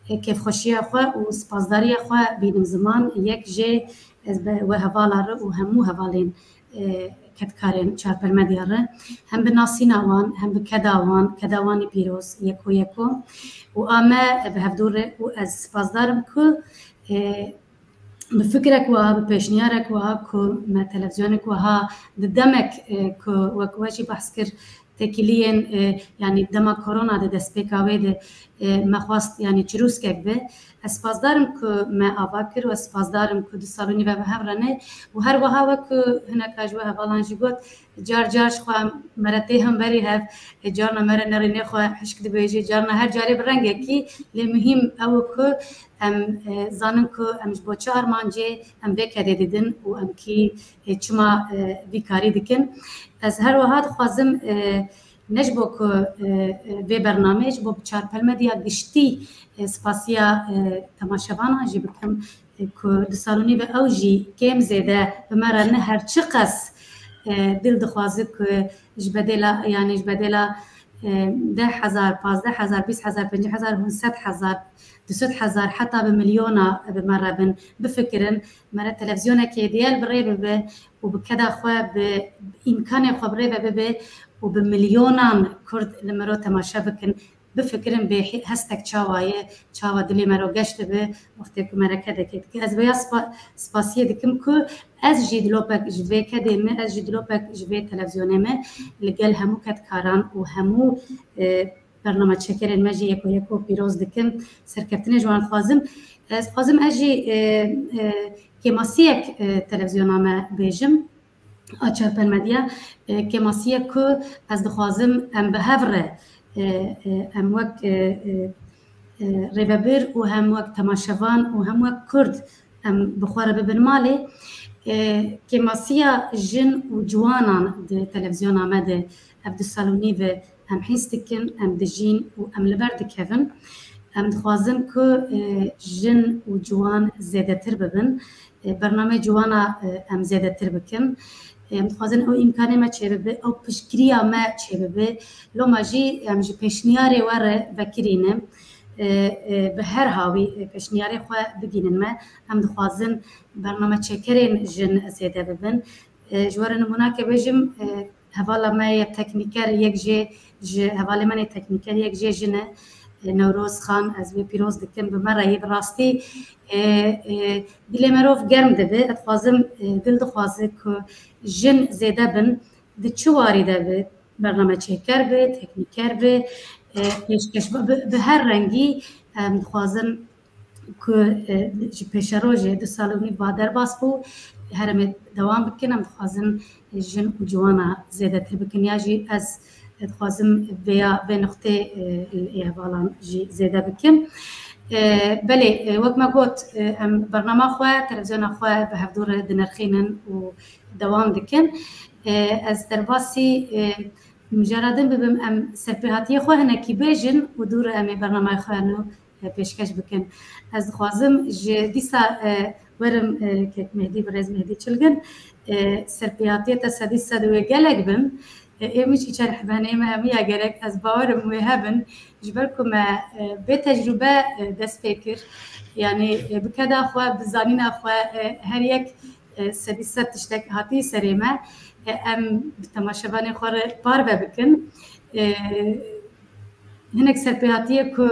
e, kêfxweşiya xwe û spasdariya xwe bînim ziman. Yek jê ez be we hevala re û hemû hevalên, e, kedkarên Çarpel Medya re, hem bi nasîna wan, hem bi keda wan, keda wan ê pîroz, yeko yeko. Û a me bi hevdû re û ez spasdar im ku, e, bi fikrek wiha, bi pêşniyarek wiha ku me televîzyonek wiha di demek, e, ku wek we jî behs kir, têkiliyên, e, yanî dema korona de destpêka wê de, e, me xwest yanî çirûskek be. Ez spasdar im ku me ava kir û ez spasdar im ku du sal û nîve bi hev re ne. Û her wiha wek ku hineka ji we hevalan jî got, car car ji xwe em, me re tê hemberî hev, e, carna me re nerînê xwe hişk dibêje, carna her carê bi rengekî, lê muhîm ew e ku em, e, zanin ku em ji bo çi armancê em vê kedê didin û em kî, e, çima, e, vî karî dikin. Ez her wiha dixwazim, e, ne ji bo ku, e, e, vê bernameyê, ji bo Çarpel Medya giştî, e, spasiya, e, temaşevanan jî bikim, e, ku di sal û nîve ew jî kêm zêde bi me re ne, her çiqas, e, dil dixwaze ku ji bedêla, yanî ji bedêla, e, deh hezar, pazdeh hezar, bîst hezar, pêncî hezar, hûn sed hezar, du sed hezar, heta bi milyona bi me re bin, bifikirin, me re televîzyonekê diyel bi rê bibe û bi keda xwe, bi îmkanê xwe bi rê ve bibe û bi milyonan Kurd li miro temaşe bikin, bifikirin bê he-, hestek çawa ye, çawa dilê mero geş dibe, wextê ku me re kedekê dike. Ez vêya spa-, spasiyê dikim ku ez jî dilopek ji vê kedê me, ez jî dilopek ji vê televîzyonê me li gel hemû kedkaran û hemû, e, bernamaçekerên me jî yeko yeko pîroz dikim. Serkeftinê ji wan dixwazim. Ez dixwazim ez jî, e, e, kêmasiyek, e, televîzyona me bêjim. A Çarpel Medya, e, kêmasiyek ku ez dixwazim em bi hev re, e, e, em wek, e, e, e, rêvebir û hem wek temaşevan û hem wek Kurd em bi xwe re bibin malê. E, kêmasiya jin û ciwanan di televîzyona me de ev du sal û nîv e em hîs dikin, em dijîn û em li ber dikevin. Em dixwazin ku, e, jin û ciwan zêdetir bibin. E, bernameyê ciwana, e, em zêdetir bikin. E, em dixwazin ew îmkanê me çêbibe, ew piştgiriya me çêbibe. Loma jî em ji pêşniyarê we re vekirî ne. E, e, bi her hawî, e, pêşniyarê xwe bigînin me. Em dixwazin bernameçêkerên jin zêde bibin. E, ji we re nimûnake bêjim, e, hevala me yê teknîker yek jê ji, hevalê me yê teknîker yek jê jin e, e, Newroz Xan, ez wê pîroz dikim, bi me re yê bi rastî, e, e, dilê merov germ dibe. Ez dixwazim, e, dil dixwaze ku jin zêde bin, di çi warî de be, bernameçêker be, teknîker be, e, pêşkeş be, bi, bi her rengî, em dixwazin ku, e, ji pêşerojê du sal û nîv va derbas bû, her em ê dewam bikin, em dixwazin jin û ciwana zêdetir bikin. Ya jî ez dixwazim vêya, vê nuqtê, e, li hevalan jî zêde bikim. E, belê, e, wek me got, e, em bernama xwe, televîzyona xwe bi hevdû re dinirxînin û dewam dikin. E, ez derbasî, e, mijara din bibim, em serpêhatiyê xwe hinekî bêjin û dû re em ê bernameyê xwe nû, e, pêşkeş bikin. Ez dixwazim ji dîsa, e, werim, e, kek Mehdî, birêz Mehdî Çilgin, e, serpêhatiyê te sedî sed wê gelek bim. E, ê min jî çerhbenê me hemiya gerek, ez bawerim wê hebin. Ji ber ku me, e, bê tecrûbe, e, dest pê kir, yanî, e, bi keda xwe, bi zanîna xwe, e, her yek, e, sedî sed tiştek hatî serê me. E, em bi temaşevanê xwe re parve bikin. E, hinek serpêhatiyê ku,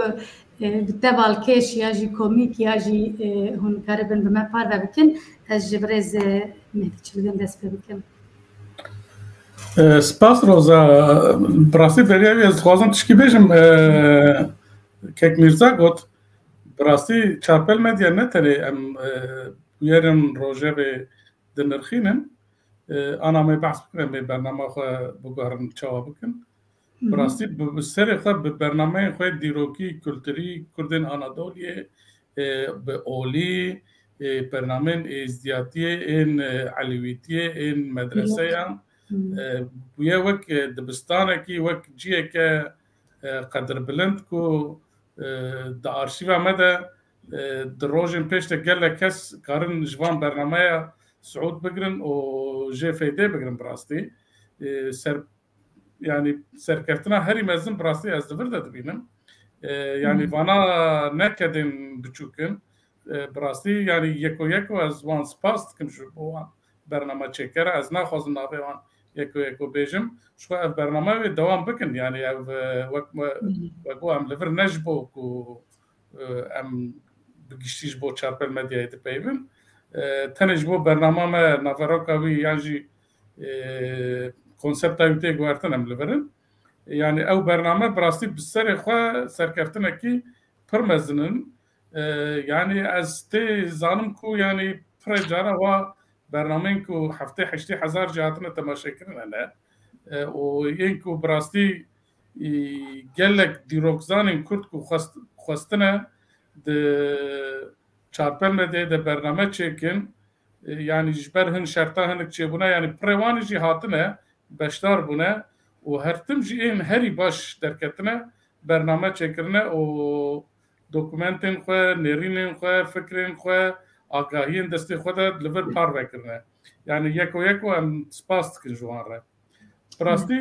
e, bi te balkêş ya jî komîk ya jî, e, hûn karibin bi me parve bikin. Ez ji birêz, e, Mehdî Çilgin dest pê bikim. E, spas Roza. Bi rastî beriya wî ez dixwazim tişkî bêjim. E, kek Mîrza got, bi rastî Çarpel Medya ne tenê em, e, bûyerên rojevê dinirxînin. E, ana me behs bikin, em ê bernama xwe biguherin çawa bikin. Bi rastî bi, bi serê xwe bi bernameyên xwe dîrokî, kulturî, Kurdên Anadoliyê, e, bi olî, e, bernameyên êzdiyatiyê, ên, e, elewîtiyê, ên medreseyan, e, bûye wek, e, dibistanekî, wek ciyeke, e, qedirbilind ku E, di arşîva me de, e, di rojên pêş de gelek kes karin ji van bernameya siûd bigirin û jê feydê bigirin bi rastî. E, ser, yanî serkeftina herî mezin bi rastî ez di vir de dibînim. E, yanî Hmm. vana ne kedên biçûk in. E, bi rastî yanî yeko yeko ez wan spas dikim ji bo wan bername çêkera. Ez naxwazim navê wan yeko yeko bêjim. Ji xwe ev bername wê dewam bikin. Yanî ev, e, wek me, Hmm. wek em li vir ne ji bo ku, e, em bi giştî ji bo Çarpel Medyayê dipeyivin. E, tenê ji bo bernama me naveroka wî yan jî, e, konsepta wî tê guhertin em li vir in. Yanî ew bername bi rastî bi serê xwe serkeftinekî pir mezin in. E, yanî ez tê zanim ku yanî pirê cara wa bernameyên ku heftê heştê hezar jî hatine temaşekirin hene. E, û yên ku bi rastî, e, gelek dîrokzanên Kurd ku xwest-, xwestine di Çarpel Medyayê de bername çêkin, e, yanî ji ber hin şerta hinek çêbûne, yanî pirê wan jî hatine, beşdar bûne û her tim jî ên herî baş derketine, bername çêkirine û dokumentên xwe, nêrînên xwe, fikrên xwe, agahiyên destê xwe de li vir parve kirine. Yanî yeko yeko em spas dikin ji wan re. Bi rastî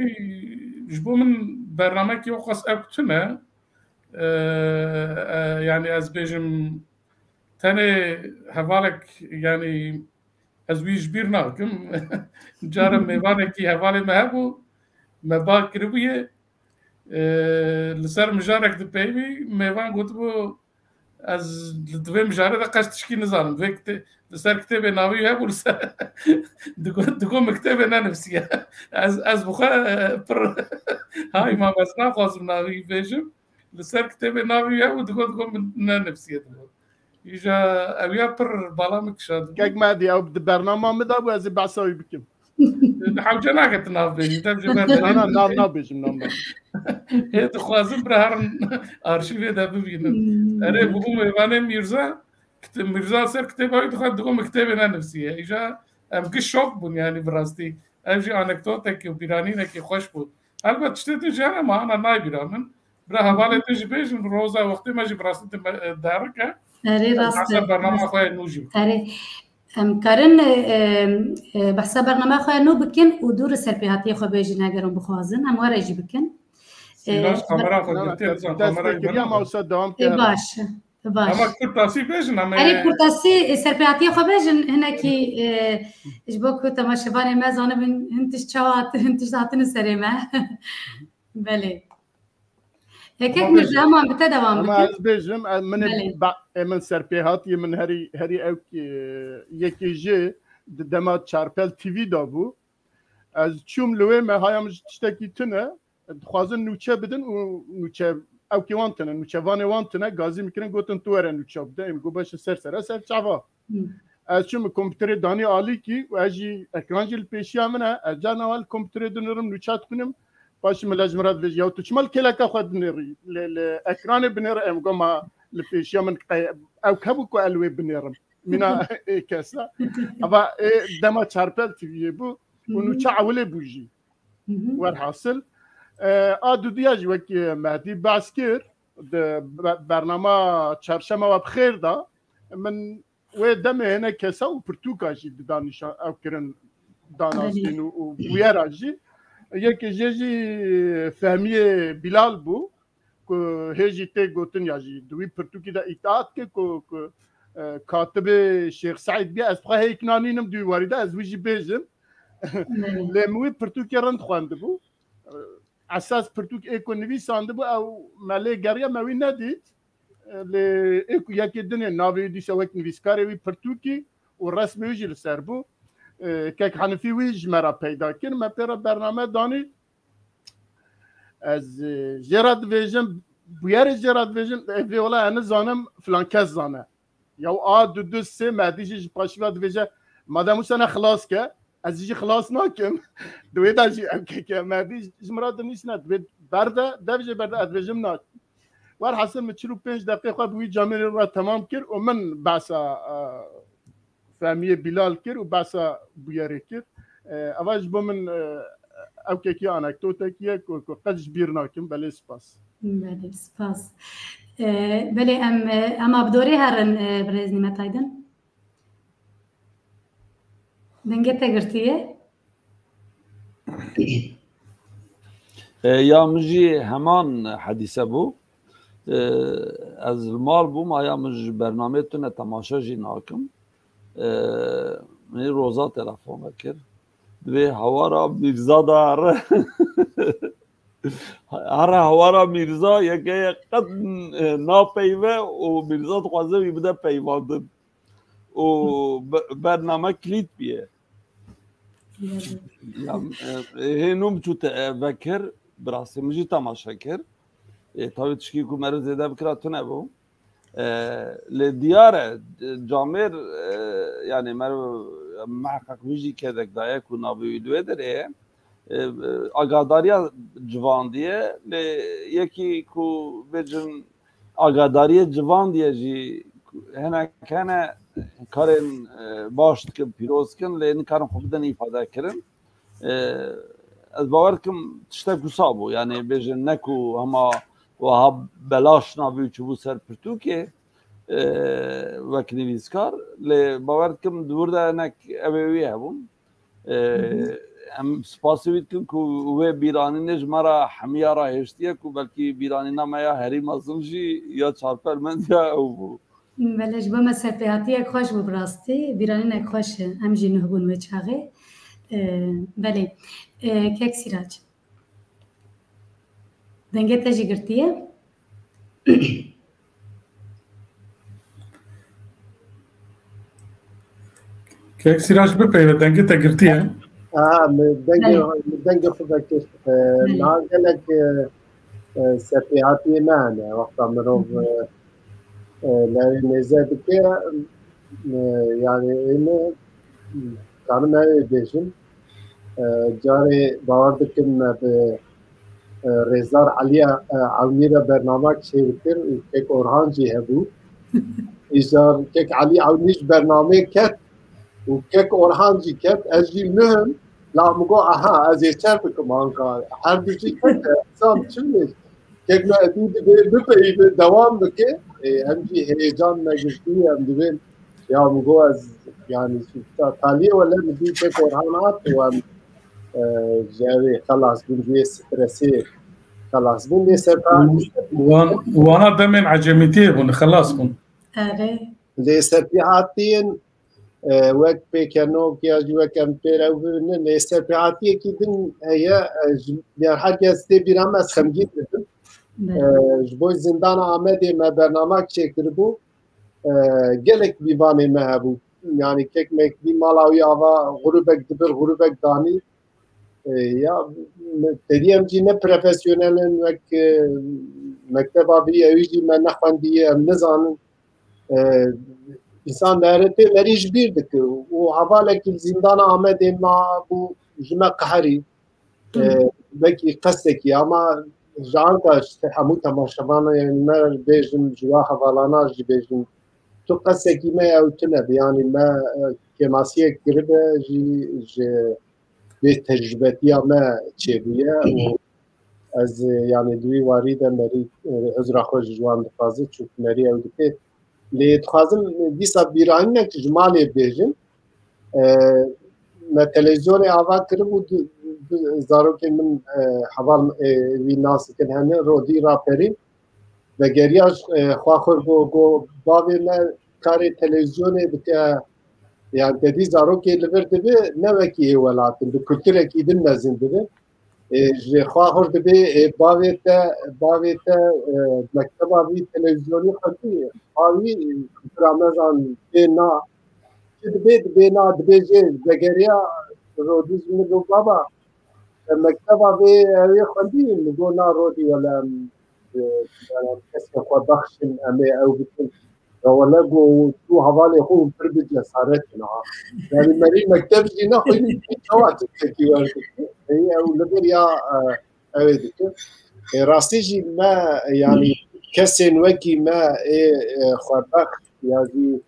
ji bo min bernamekî wexas ew tune, e, e, yanî ez bêjim tenê hevalek, yanî ez wî ji bîr nakim. Cara mêvanekî hevalê me hebû, me ba kiribûye, e, li ser mijarek dipeyivî, mêvan gotibû, ez li divê mijarê de qet tişkî nizanim. Vê kite-, li ser kitêbê navî wî hebû, li ser digo, digo min kitêbê nenivisiye. Ez, ez bi xwe, e, pir hay mam, ez naxwazim navî bêjim. Li ser kitêbê navî wî hebû, digo, digo min nenivisiye, digo. Îja ew ya pir bala min kişand. Kek Medî, ew di bernama min de bû, ez ê behsa wî bikim. Hewce nake tu nav bêjî, dev ji ber Na, na, nav nabêjim, nav nabêjim. Hê dixwazim bira herin arşîvê de bibînin. Hmm. Erê, bûbû mêvanê Mîrza, kit-, Mîrza ser kitêba wî dixwar, digo min kitêbê nenivisiye. Îja em giş şok bûn, yanî bi rastî. Ev jî anekdotekî û bîranînekî xweş bû. Elbet tiştê din jî hene, ma ana nayê bîra min. Bira hevalê din jî bêjin, roza wextê me jî bi rastî di me-, derike. Erê, rast e. Behsa bernama xwe yê nû jî bikin. Erê. Em karin, e, e, behsa bernama xwe yê nû bikin û dû re serpêhatiyê xwe bêjin, eger hûn bixwazin. Em were jî bikin. Sîrac, e, kamera xwe girtiye, dizan kamera dest kiriya, ma wisa dewam kiriya. Baş. Baş. Ama kurtasî bêjin, ama erê, kurtasî, e, serpêhatiyê xwe bêjin, hinekî, e, ji bo ku temaşevanê me zanibin, hin tişt çawa hat-, hin tişt hatine serê me. Belê. Yekek Mirza, heman bi te dewam bikin. Ama ez bêjim, e, min ê ba-, e, min serpêhatiyê min herî, herî ew ki, e, yekê jê di dema Çarpel T V de bû. Ez çûm li wê me, haya min ji tiştekî tune, dixwazin nûçe bidin û nûçe, ew kê wan tune, nûçevanê wan tune, gazî min kirin, gotin, "Tu were nûçe bide." Em got, "Beş e, ser sere, ser çava." Hmm. Ez çûm, kompîterê danî alîkî û ez jî, ekran jî li pêşiya min e. Ez carna wan li kompîterê dinêrim, nûçe dixwînim. Paşê min le ji min re dibêje, "Ya tu çima li kêleka xwe dinêrî? Li, li ekranê binêre." Em got, "Ma li pêşiya min qey-, ew hebû ku ez li wê binêrim?" Mîna ê kesa. Eva ê dema Çarpel T V'yê bû û Hı hı. nûçe ewilê bû jî. Hı hı. Werhasil, e, a dudiya jî wekî Mehdî behs kir, di be-, bernama Çarşema We Bi Xêr de min wê demê hene kesa û pirtûka jî dida nîşan, ew kirin danasîn û, û bûyera jî. Yekê jê jî Fehmiyê Bîlal bû, ku hê jî tê gotin ya jî di wî pirtûkî de îtia dike ku, ku, e, katibê Şêx Seîd bûye, ez dixwe hêk nanînim di wî warî de, ez wî jî bêjim. Lê min wî pirtûkê rind xwendibû. E, esas pirtûk ê ku nivîsandibû, ew me lê geriya, me wî nedît. E, lê ê ku yekê dinê navê wî dîsa wek nivîskarê wî pirtûkî û resmê wî jî li ser bû. E, kek Henifî wî ji me re peyda kir, me pê re bername danî. Ez, e, jê re dibêjim, bûyerê jê re dibêjim, e, vê wela ez nizanim, filan kes zane. Ya a du du sê Mehdî jî ji paşî ve dibêje, "Madem wisa ne xilas ke, ez jî xilas nakim." Di wê de jî ew keke Mehdî ji min re dinivîsine, divê berde, dev jê berde, ez dibêjim nakim. Werhasil min çil û pênc deqê xwe bi wî camêrê re temam kir û min behsa, e, Fehmiyê Bîlal kir û behsa bûyerê kir. E, eva ji bo min, e, ew kekî anekdotekî ye ku, ku qet ji bîr nakim. Belê spas. Belê spas. E, belê em, e, em bi dorê herin, e, birêz Nîmet Aydin. Dengê te girtiye. E, ya min jî heman hedîse bû. E, ez li mal bûm, aya min ji bernameyê tune temaşe jî nakim. E, min roza telefon vekir. Divê hawara Mîrza da here. Here hawara Mîrza yeke ye qet, e, napeyve û Mîrza dixwaze wî bide peywandin. Û be-, bername kilît bûye. Ya, e, hê nû min çû te, e, vekir, bi rastî min jî temaşe kir. E, tawî tişkî ku meriv zêde bikira tune bû. E, lê diyar e, camêr, e, yani meriv miheqeq wî jî kedek daye ku navê wî li wê derê ye. E, e, agadariya civandiye, lê yekî ku bêjin agadariyê civandiye jî hinek hene karên, e, baş dikin, pîroz dikin, lê nikarin xwe bidin îfade kirin. E, ez bawer dikim tiştek wisa bû. Yani bêjin ne ku hema wiha belaş navê wî çûbû ser pirtûkê, e, wek nivîskar, lê bawer dikim di wir de hinek ew ê wî hebûn. E, Hı hı. Em spasî wî dikin ku wê bîranînê ji me re hemiya re hêştiye ku belkî bîranîna me ya herî mezin jî ya çarpermendiya ew bû. Belê, ji bo me serpêhatiyek xweş bû bi rastî. Bîranînek xweş e. Em jî nuh bûn wê çaxê. E, belê. E, kek Sîrac. Dengê te jî girtiye. Kek Sîrac bipeyve, dengê te girtiye. Ha, min dengê, Belê. Min dengê xwe vekir. E, Belê. Niha gelek, e, e, serpêhatiyê me hene. Wexta mirov, e, e, lewê mêze dike, e, yani ême, karim ew ê bêjim. E, carê bawer dikim me bi, e, Rêzdar Eliya, e, Ewnî re bernamek çêdikir û kek Orhan jî hebû. Îcar kek Elî Ewnî ji bernameyê ket û kek Orhan jî ket. Ez jî nuhim, la min got, aha, ez ê çer bikim anka. Her du jî ket, e, zam çi bê? Kek me dû dibê bipeyve, dewam bike. E, em jî heyecan me girtiye, em dibên. Ya min got ez, yani, ta-, taliyê wele min dî kek Orhan hat û em, e, ji ew ê xelas bûn, ji wê stresê xelas bûn. Lê serta Wan, wana demên ecemîtiyê bûn, xelas bûn. Erê. Lê serpêhatiyên, e, wek pêkenok ya jî wek em pêrev bibin, lê serpêhatiyekî din heye, e, ji, yani her kes tê bîra me, ez xemgîn dibim. Belê. E, ji bo Zindana Amedê me bernamek çêkiribû. E, gelek bîvanê me hebû. Yani kek me dî mala wî ava grûbek dibir, grûbek danî. E, ya me, tedî em jî ne profesyonel in wek, e, mekteba vî, ewî jî me nexwendiye, em nizanin. E, însan dihere tê merî ji bîr dike. Û hevalekî li Zîndana Amedê ma bû ji me qeherî. E, belkî qesekî, ama ji anka ji te-, hemû temaşevanên me bêjim, ji wa hevalana jî bêjim, tu qesekî me ew tune bi, yanî me, e, kêmasiyek kiribe jî ji vê tecrubetiya me çêbûye û ez, e, yanî di wî warî de merî, e, uzra xwe ji wan dixwaze, çûk merî ew dike. Lê dixwazim dîsa bîranînek ji malê bêjim. E, me televîzyonê ava kiribû, du, du zarokên min, e, heval, e, wî nas dikin hene, Rodî Raperî. Vegeriya, e, xwe xwe got, got, bavê me karê televîzyonê dike, yani te dî zarokê li vir dibe, ne wekî ê welatin, bi kulturekî din mezin dibe. E, ji xwe hûr dibê, e, bavê te, bavê te, e, mekteba vî televîzyonî xwendî, bavî, e, bira me zan tê na. Çi dibê, dibê na, dibê jê vegeriya, Rodî ji min got, baba, e, mekteba vê, e, wê xwendî, min got, na Rodî, wele em, e, em keske xwe bexşin, em ê ew bikin. Ya wele got, tu hevalê xwe hûn pir bi cesaret in ha. Yani merî mekteb jî nexwînî, çawa tu tekî werdikî? Ey ew li vir ya, e, ew ê dikin. E, rastî jî me, yani kesên wekî me ê, e, xwebext ya jî,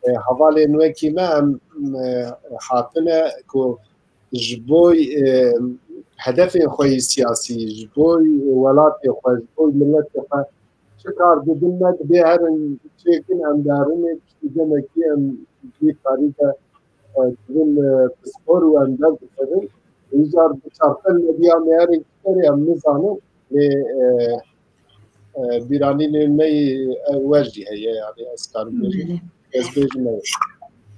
e, hevalên wekî me em, e, hatine ku ji bo, e, hedefên xwe yî siyasî, ji bo welatê xwe, ji bo miletê xwe çi kar didin me dibê herin çêkin, em diherin ê piştî demekî em jî karî de, e, dibin, e, pispor û em dest dixivin. Îcar bi çarpel mediya me herê ji berê em nizanin lê, e, e, bîranînên me yê, e, we jî heye, yanî ez karim bêjim. Belê. Ez bêjim ew.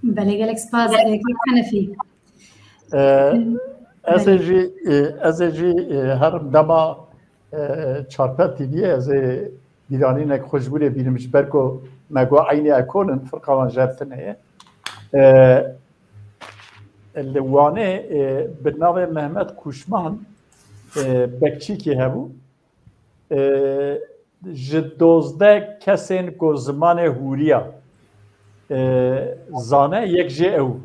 Belê, gelek spas, e, Kak Henefî. E, ez ê Belê. jî, e, ez ê jî, e, herim dema, e, Çarpel T V'yê ez ê bîranînek xwe ji wî rê bînim, ji ber ku me got eynî ekol in, firqa wan ji hev tune ye. E, li Wanê, e, bi navê Mehmet Kuşman, e, bekçîkê hebû. E, ji dozdeh kesên ku zimanê hûriya, e, zane, yek jê ew bû.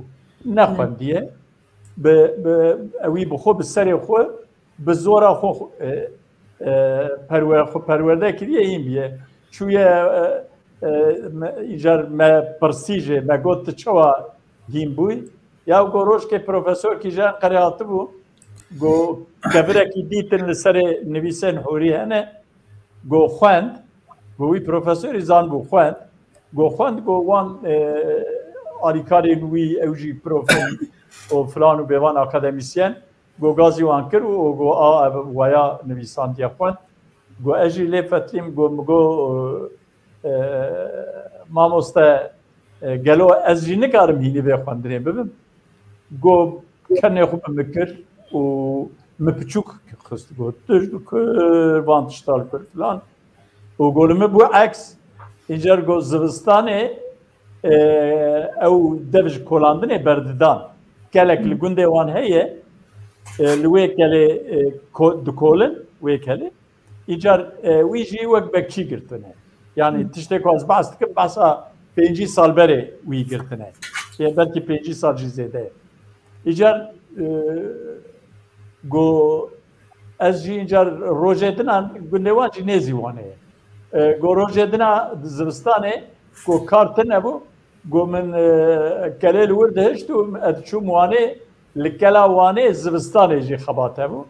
Nexwendiye. Bi, bi, ewî bi xwe, bi serê xwe, bi zora xwe, e, e, perwe-, xwe perwerde kiriye, hîn biye. Çûye, e, e, me, îcar me pirsî jê, me got, "Tu çawa hîn bûyî?" Ya got, "Rojkê profesorkî ji Enqerê hatibû, got, kevirekî dîtin li serê nivîsên hûrî hene, got, xwend, got, wî profesorî zanbû, xwend, got, xwend, got, wan, e, alîkarên wî, ew jî prof in û filan û bêvan akademîsyen, got, gazî wan kir û, û got, a, ev waya nivîsandiye xwend." Got, ez jî lê fetlîm, got, min got, e, mamoste, e, gelo ez jî nikarim hînî vê xwendinê bibim? Got, kenê xwe bi min kir û min piçûk xist, got, tu ji kir van tişta li kir filan. Û got, li min bû eks, îcar got, zivistanê, e, ew dev ji kolandinê berdidan. Kelek li gundê wan heye, e, li wê kelê, e, ko-, dikolin, wê kelê. Îcar, e, wî jî wek bekçî girtine. Yanî Hı. tiştê ku ez behs dikim, behsa pêncî sal berê wî girtine. Yê belkî pêncî sal jî zêde ye. Îcar, e, got, ez jî îcar rojê dina gundê wan jî nêzî Wanê ye. E, got, rojê dina zivistanê, got, kar tune bû, got, min, e, kelê li wir dihişt û ez diçûm Wanê, li kela Wanê zivistanê jî xebat hebû.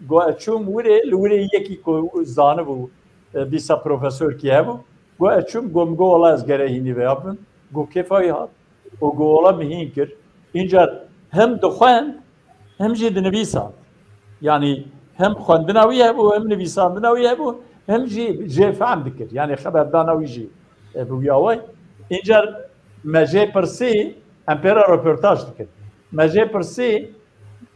Got, ez çûm wirê, li wirê yekî ku zanibû, e, dîsa profesorkî hebû. Got, ez çûm, got, min got, wela ez gere hînî veya bibim. Got, kêfa wî hat. Û got, wela min hîn kir. Încar hem dixwend, hem jî dinivîsand. Yanî hem xwendina wî hebû, hem nivîsandina wî hebû, hem jî jê fehm dikir. Yanî xeberdana wî jî, e, bi wî awayî. Încar me jê pirsî, em pê re roportaj dikin. Me jê pirsî,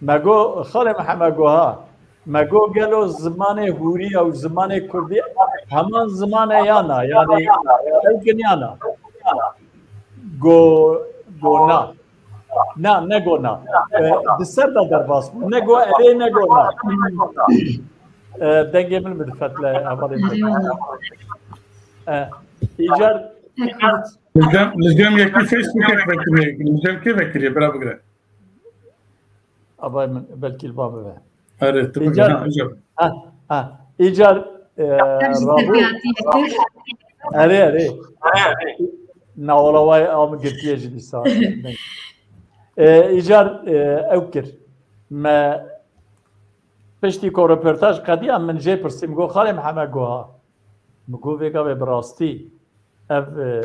me got, Xalê Mihemed, got, ha. Me got, gelo zimanê hûriya û zimanê kurdî heman ziman e ya na? Yanî ew kin ya na? Got, got, na. Na, ne got na. E, di ser de derbas bû. Ne got erê, ne got na. E, dengê min bi difetle hevalê min. Eyvallah. E, îcar Pek xweş. Li cem, li cem yekî Facebookê vekiriye. Li cem kê vekiriye? Bira bigire. Abay min belkî li ba bibe. Erê, tu bigire. Îcar, ha, hocam. Ha, ha. Îcar, e, Ev jî rabû. Terbiyatıyedir. Erê, erê. Na, wala wayê a min girtiye jî dîsa. E, îcar, e, ew kir. Me piştî ku roportaj qediya, min jê pirsî, min got, Xalê Mihemed, got, ha. Min got, vêga be bi rastî. Ev, e,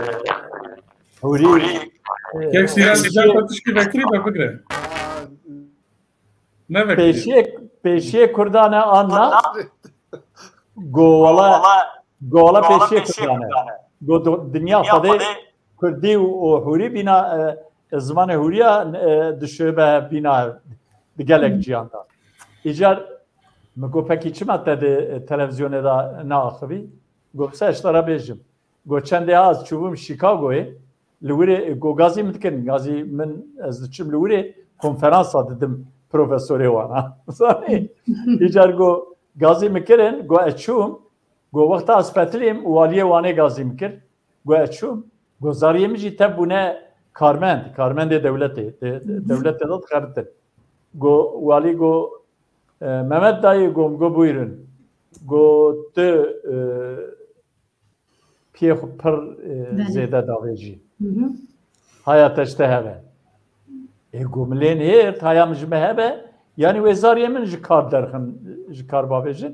hûrî, e, Kek Sîra, pêşiyê, Sîra, tiştî vekirî be bigire. Ne vekirî. Pêşiyê, pêşiyê Kurdan e an na? Go wala, go wala pêşiyê Kurdan e. Go do-, dinya Xwedê Kurdî û, û hûrî bîna, e, zimanê hûriya, e, dişibe bîna di gelek ciyan de. Îcar min got, pekî çima te di, e, televîzyonê de neaxivî? Got, se ez ji te re bêjim. Got, çendê az çûbûm Chicagoyê, li wirê, got, gazî min dikin, gazî min, ez diçim li wirê konferansa didim profesorê wana. Zanî? Îcar got, gazî min kirin, got, ez çûm, got, wexta ez fetilîm, waliyê Wanê gazî min kir, got, ez çûm, got, zariyê min jî tev bûne karmend, karmendê dewletê, de, de, dewletê de dixebitin. Got, walî got, e, Mehmet dayê, got, got, buyurun. Got, tu, e, piyê xwe pir, e, Belê. zêde davêjî. Hı hı. Haya te ji te hebe. Ê, got, min lê nêrt, haya min ji me hebe. Yanî wê zariyê min ji kar derxin, ji kar bavêjin.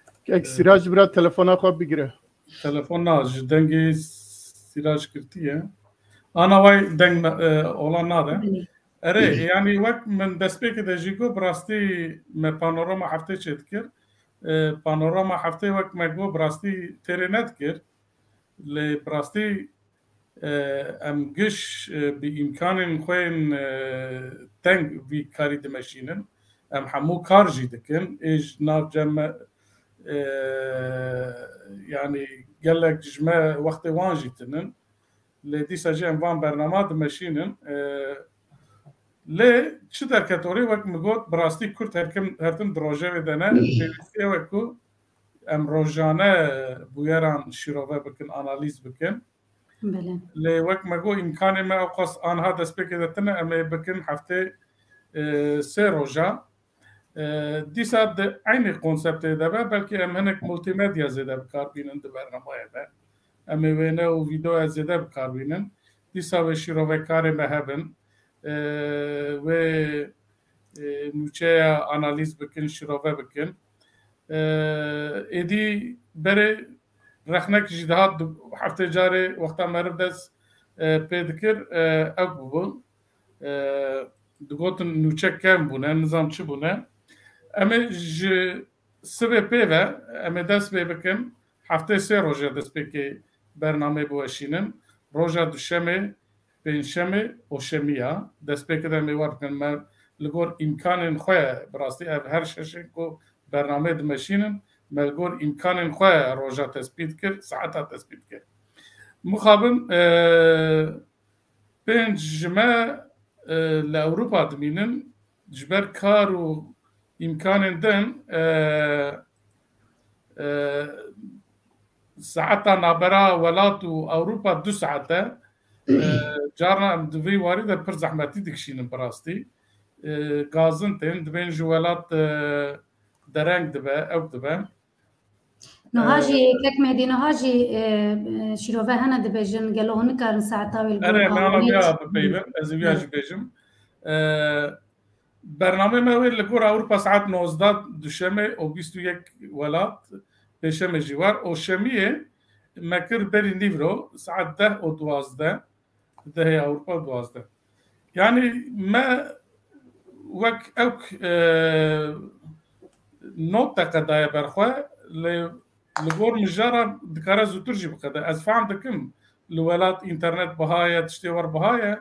Ek Siraj bira telefona xwe bigire. Telefon na, ji dengê Siraj girtiye. Ana way deng me- e, olan nade. Erê, yanî wek min destpêkê de jî got, bi rastî me panorama heftê çêdikir. E, panorama heftê wek me got, bi rastî têrê nedikir. Lê bi rastî e, em giş e, bi îmkanên xwe yên e, teng vî karî dimeşînin. Em hemû kar jî dikin. Ê ji nav cem me e, yanî gelek ji me wextê wan jî tinin. Lê dîsa jî em van bernama dimeşînin. E, lê çi derket orê, wek min got, bi rastî Kurd herkim, hertim di rojevê de ne. Pêwîstî ew e ku em rojane bûyeran şîrove bikin, analîz bikin. Belê. Lê wek me got, îmkanê me ewqas anha destpêkê de tine, em ê bikin heftê e, sê roja. E, dîsa di eynî konseptê de be, belkî em hinek multimedya zêde bi kar bînin di bernameyê de. Em ê wêne û vîdeoya zêde bi kar bînin. Dîsa wê şîrovekarê me hebin. E, wê e, nûçeya analîz bikin, şîrove bikin. E, êdî berê rexnek jî dihat, heftê carê wexta meriv dest e, pê dikir, e, ew bûbû. E, digotin nûçe kevn bûne, nizam çi bûne. Em ê ji sibê pê ve, em ê dest pê bikin, heftê sê roje destpêkê bernameyê biweşînin. Roja duşemê, pêncşemê û şemiya destpêkê de em ê wer bikin. Me li gor îmkanên xwe, bi rastî ev her şeşên ku bernameyê dimeşînin, me li gor îmkanên xwe roja tespît kir, saeta tespît kir. Mixabin, e, pênc ji me, e, li Ewropa dimînin, ji ber kar û îmkanên din, e, e, saeta nabera welat û Ewropa du saet e. E, carna em di vî warî de pir zehmetî dikişînin bi rastî. E, gazin tên, dibên ji welat, e, dereng dibe, ewk dibe. Niha jî, e, kek Mehdî, niha jî, e, e, şîrove hene dibêjin, gelo hûn nikarin saeta wê li gor Erê, me ana awayî vêya bipeyvim, ez ê vêya jî bêjim. E, bernamê me wê li gor Ewropa saet nozdeh duşemê û bîst û yek welat, pêşemê jî war. Û şemiyê me kir berî nîvro, saet deh û duwazdeh, dehê Ewropa duwazdeh. Yanî me wek ewk, e, not deqe daye ber xwe, lê li gor mijara dikare zûtir jî biqede. Ez fehm dikim, li welat înternet biha ye, tiştê wer biha ye,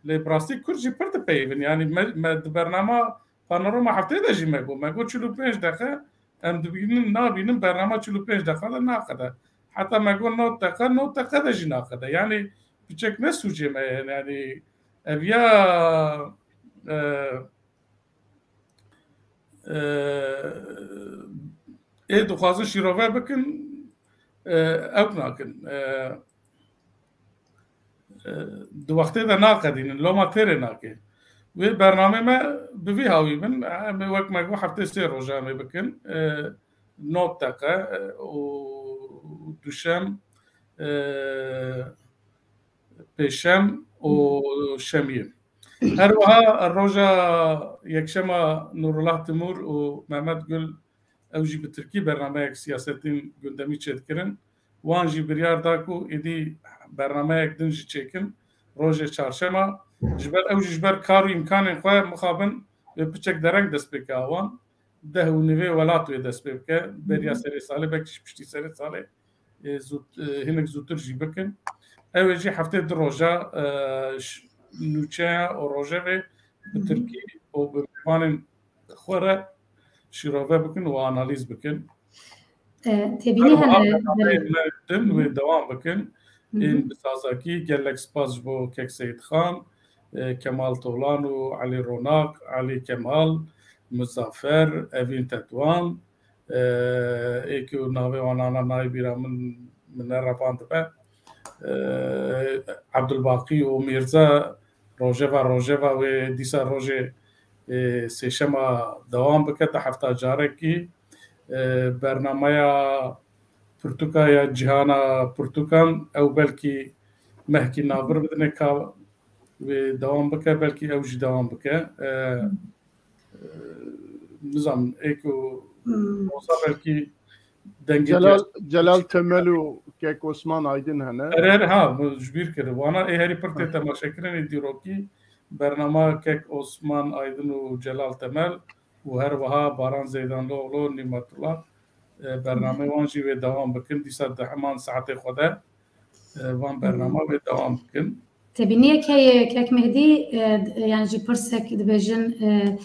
lê bi rastî kurd jî pir dipeyivin. Yanî me, me di bernama Panorama Heftê de jî me got. Me got çil û pênc deqe, em dibînin, nabînin, bernama çil û pênc deqa de naqede. Heta me got nod deqa, nod deqa de jî naqede. Yanî piçek ne sûcê me ye, yanî ev ya, e, e, ê dixwazin şîrove bikin, e, ew nakin. E, e, di wextê de naqedînin, loma têrê nake. Wê bernamê me bi vî hawî bin, em ê wek me got heftê sê roja em ê bikin. E, nod deqe, e, û duşem, e, pêşem û şemiyê. Her wiha roja yekşema Nurullah Timur û Mehmet Gul, ew jî bi tirkî bernameyek siyasetên gundemî çêdikirin. Wan jî biryar da ku êdî bernameyek din jî çêkin rojê çarşema. Ji ber ew jî ji ber kar û îmkanên xwe mixabin wê piçek dereng dest pê ke wan. Deh û nivê welat wê dest pê bike. Beriya serê salê, belkî ji piştî serê salê, e, zût-, e, hinek zûtir jî bikin. Ew ê jî heftê du roja, e, ş-, nûçeya û rojevê bi tirkî û bi mêvanên xwe re şîrove bikin û analîz bikin. E, têbînî Her hene wiha bernameyên me din wê dewam bikin. Ên bi Zazakî, gelek spas ji bo kek Seyîd Xan, e, Kemal Tolan û Elî Ronak, Elî Kemal, Muzafer, Evîn Tetwan, e, ê ku navê wan ana nayê bîra min, min ne revan dibe. E, Ebdulbaqî û Mîrza, rojeva, rojeva wê dîsa rojê, e, sêşema dewam bike, di hefta carekî. E, bernameya pirtûka ya Cîhana Pirtûkan, ew belkî mehkî navbir bidine ka wê dewam bike, belkî ew jî dewam bike. E, e, nizanim, ê ku Hmm. Roza belkî dengê Celal, Celal Temel û Kek Osman Aydin hene. Erê, erê, ha, ji bîr kir. Wana ê herî pir tê temaşekirinê dîrokî. Bernama Kek Osman Aydin û Celal Temel û her wiha Baran Zeydanlıoğlu, Nimetullah, e, bernameyê wan jî wê dewam bikin. Dîsa di heman saetê xwe de, e, van bernama wê dewam bikin. Têbîniyek heye, Kek Mehdî, e, d-, yani jî pirsek dibêjin, e,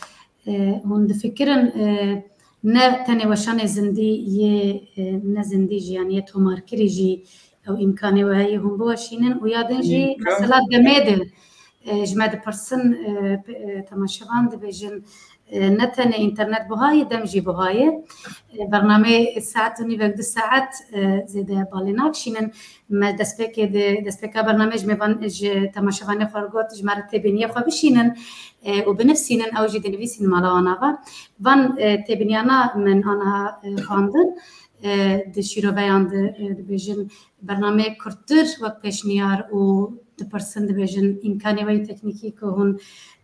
e, hûn difikirin, e, ne tenê weşanê zindî yê, e, ne zindî jî, yani yê tomarkirî jî ew îmkanê we heye hûn biweşînin û ya din jî mesela demê de, e, ji me dipirsin, e, pe-, e, temaşevan dibêjin, e, ne tenê înternet buha ye, dem jî buha ye. E, bernameyê saet û nîvek, du saet, e, zêde balê nakişînin. Me destpêkê de, destpêka bernameyê ji mêvan, ji temaşevanê xwe re got, ji me re têbîniyê xwe bişînin, e, û binivîsînin, ew jî dinivîsînin mala wan ava. Van, e, têbîniyana min aniha, e, xwendin, e, di şîroveyan de, e, dibêjin, bernameyê kurttir wek pêşniyar û dipirsin, dibêjin, îmkanê we yê teknîkî ku hûn,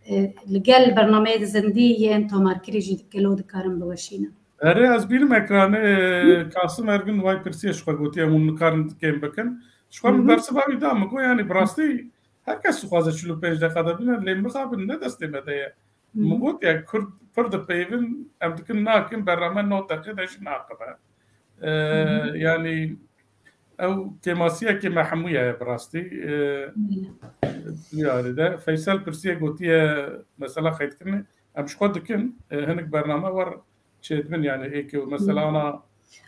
e, li gel bernameyê zindî yên tomarkirî jî gelo dikarin biweşînin? Erê, ez bînim ekranê, e, Kasim Ergin way pirsiye ji xwe gotiye, hûn nikarin kêm bikin. Ji xwe min bersiva wî da, min got, yani, bi rastî her kes dixwaze çil û pênc deqa de bine, lê mixabin ne destê me de ye. Min got, ya, Kurd pir dipeyivin, em dikin nakin, bername nod deqê de jî naqibe. E, yani, ew kêmasiyekê me hemûya ye bi rastî. E, diyarî de. Feysel pirsiye gotiye, mesela qeydkirinê, em ji xwe dikin, e, hinek bername wer çêdibin, yani, ê ku mesela ana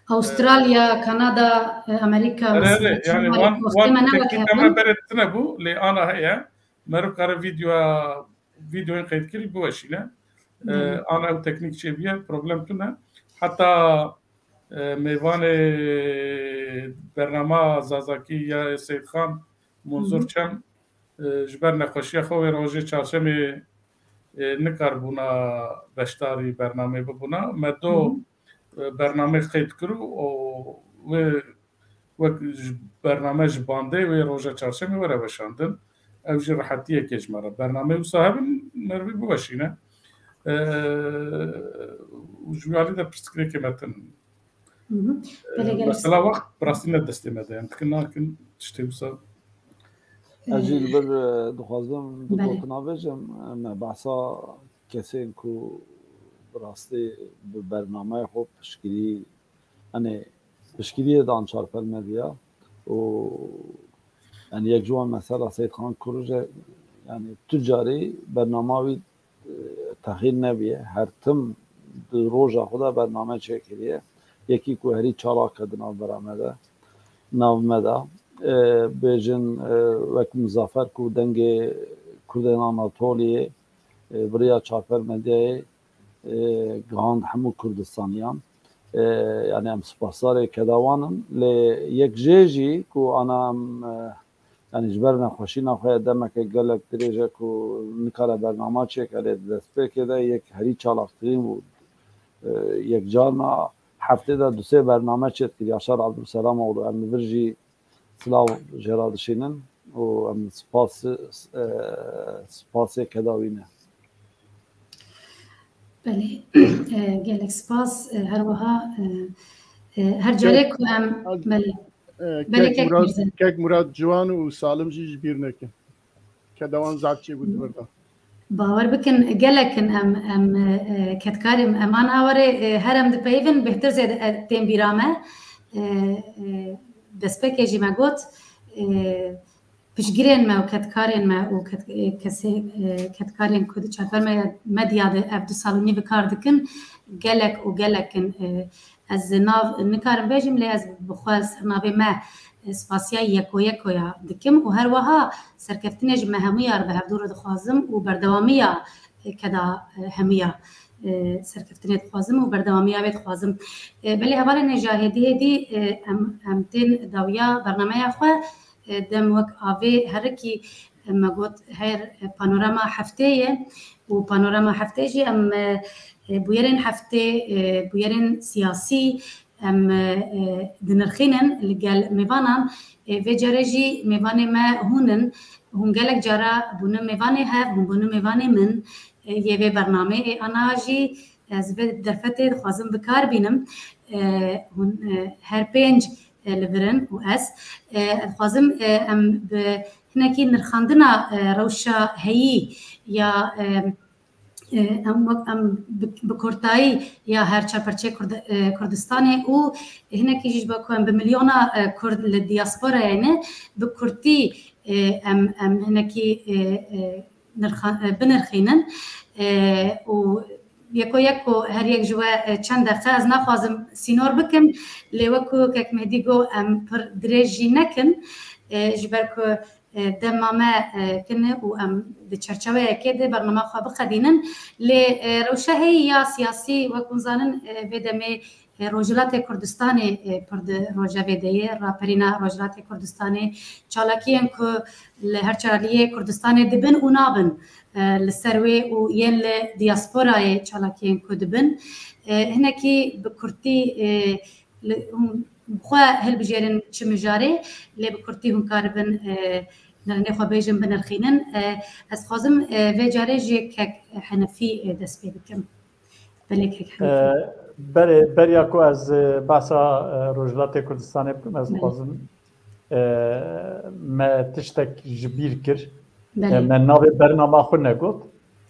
Avustralya, Kanada, e, Amerîka, Erê, erê, yani wan, wan teknîka me berê tune bû, lê ana heye. Meriv kare videoya, videoyên qeydkirî biweşîne. E, ana ew teknîk çêbûye, problem tune. Heta, e, mêvanê bernama Zazakî ya Seyîd Xan Munzur Çem, e, ji ber nexweşiya xwe wê rojê çarşemê, e, nikaribûna beşdarî bernameyê bibûna. Me do, e, bernameyê qeyd kir û wê wek ji bername ji bandê wê roja çarşemê were weşandin. Ev jî rehetiyekê ji me re. Bernameyê wisa hebin, merivî biweşîne. E, û ji wî alî de pirsgirêkê me tune. Hı hı. Belê, gelek Mesela wext bi rastî ne destê me de. Em dikin nakin tiştê wisa. Ez jî li vir, e, dixwazim du Belê. gotina bêjim. Me behsa kesên ku bi rastî bi bernameyê xwe piştgirî, yani piştgiriyê dan Çarpel Medya û yani yek ji wan mesela Seyîd Xan Kuruc e, yani tu carî bernama wî e, texîr nebûye. Her tim di roja xwe de bername çêkiriye. Yekî ku herî çalak e di navbera me de, nav me de. E, bêjin, e, wek Mizafer ku dengê Kurdên Anatoliyê, e, bi riya Çarpel Medyayê, e, gihand hemû Kurdistaniyan. E, yani em spasdarê keda wan in. Lê yek jê jî ku ana em, e, Yani ji ber nexweşîna xwe ya demeke gelek dirêj e ku nikare bernama çêke, lê di destpêkê de yek herî çalaktirîn bû. E, yek carna heftê de du sê bername çêdikir Yaşar Abdulselamoğlu. Em li vir jî silav jê re dişînin û em spas, e, spasê keda wî ne. Belê, e, gelek spas, e, her wiha, e, e, her carê ku em, belê, E, belê, Kek Kek Murad, Mîrzin. Kek Murad Ciwan û Salim jî ji bîr nekin. Keda wan zaf çêbû di vir de. Bawer bikin, gelek in em, em, e, kedkarên em an hawarê, e, her em dipeyivin, bêhtir zêde, e, tên bîra me. E, e, destpêkê jî me got, e, piştgirên me û kedkarên me û ked-, e, kesê, e, kedkarên ku di Çarpel Me-, Medya de ev du sal û nîv kar dikin, gelek û gelek in. E, ez nav nikarim bêjim, lê ez bi xwe ser navê me, e, spasiya yeko yekoya dikim û her wiha serkeftinê ji me hemûya re bi hevdû re dixwazim û berdewamiya, e, keda, e, hemûya, e, serkeftinê dixwazim û berdewamiya wê dixwazim. E, belê hevalên hêja hêdî hêdî, e, em, em tên dawiya bernameya xwe. E, dem wek avê herikî, e, me got her, e, panorama heftê ye û panorama heftê jî em, e, e, bûyerên heftê, e, bûyerên siyasî em, e, e, dinirxînin li gel mêvanan. E, vê carê jî mêvanê me hûn in. Hûn gelek cara bûne mêvanê hev, hûn bûne mêvanê min, e, yê vê bernameyê. Ana jî ez vê derfetê dixwazim bi kar bînim. E, hûn, e, her pênc e, li vir in û ez, e, dixwazim, e, em bi hinekî nirxandina, e, rewşa heyî ya, e, e, em wek em bi, bi kurtayî ya her çar perçeyê Kurd-, e, Kurdistanê û hinekî jî ji bo ku em bi milyona, e, Kurd li diasporayê ne, bi kurtî, e, em, em hinekî, e, e, nirxa-, e, binirxînin. E, û yeko yeko her yek ji we, e, çend deqe, ez naxwazim sînor bikim, lê wekû Kek Mehdî got, em pir dirêj jî nekin, e, ji ber ku, e, dema me, e, kin e û em di çerçeveyekê de bernama xwe biqedînin. Lê, e, rewşa heyî ya siyasî, wek hûn zanin, e, vê demê e, Rojhilatê Kurdistanê, e, pir di rojevê de ye. Raperîna Rojhilatê Kurdistanê çalakiyên ku li her çar aliyê Kurdistanê dibin û nabin, e, li ser wê û yên li diasporayê çalakiyên ku dibin. E, hinekî bi kurtî, e, li, hûn bi xwe hilbijêrin çi mijarê, lê bi kurtî hûn karibin, e, nirxê xwe bêjin, binirxînin. E, ez dixwazim, e, vê carê ji Kek Henefî, e, dest pê bikim. Belê kek Henîfe. E, berê, beriya ku ez, e, behsa, e, Rojhilatê Kurdistanê bikim, ez Belê. dixwazim, e, me tiştek ji bîr kir. Belê. E, me navê bernama xwe negot.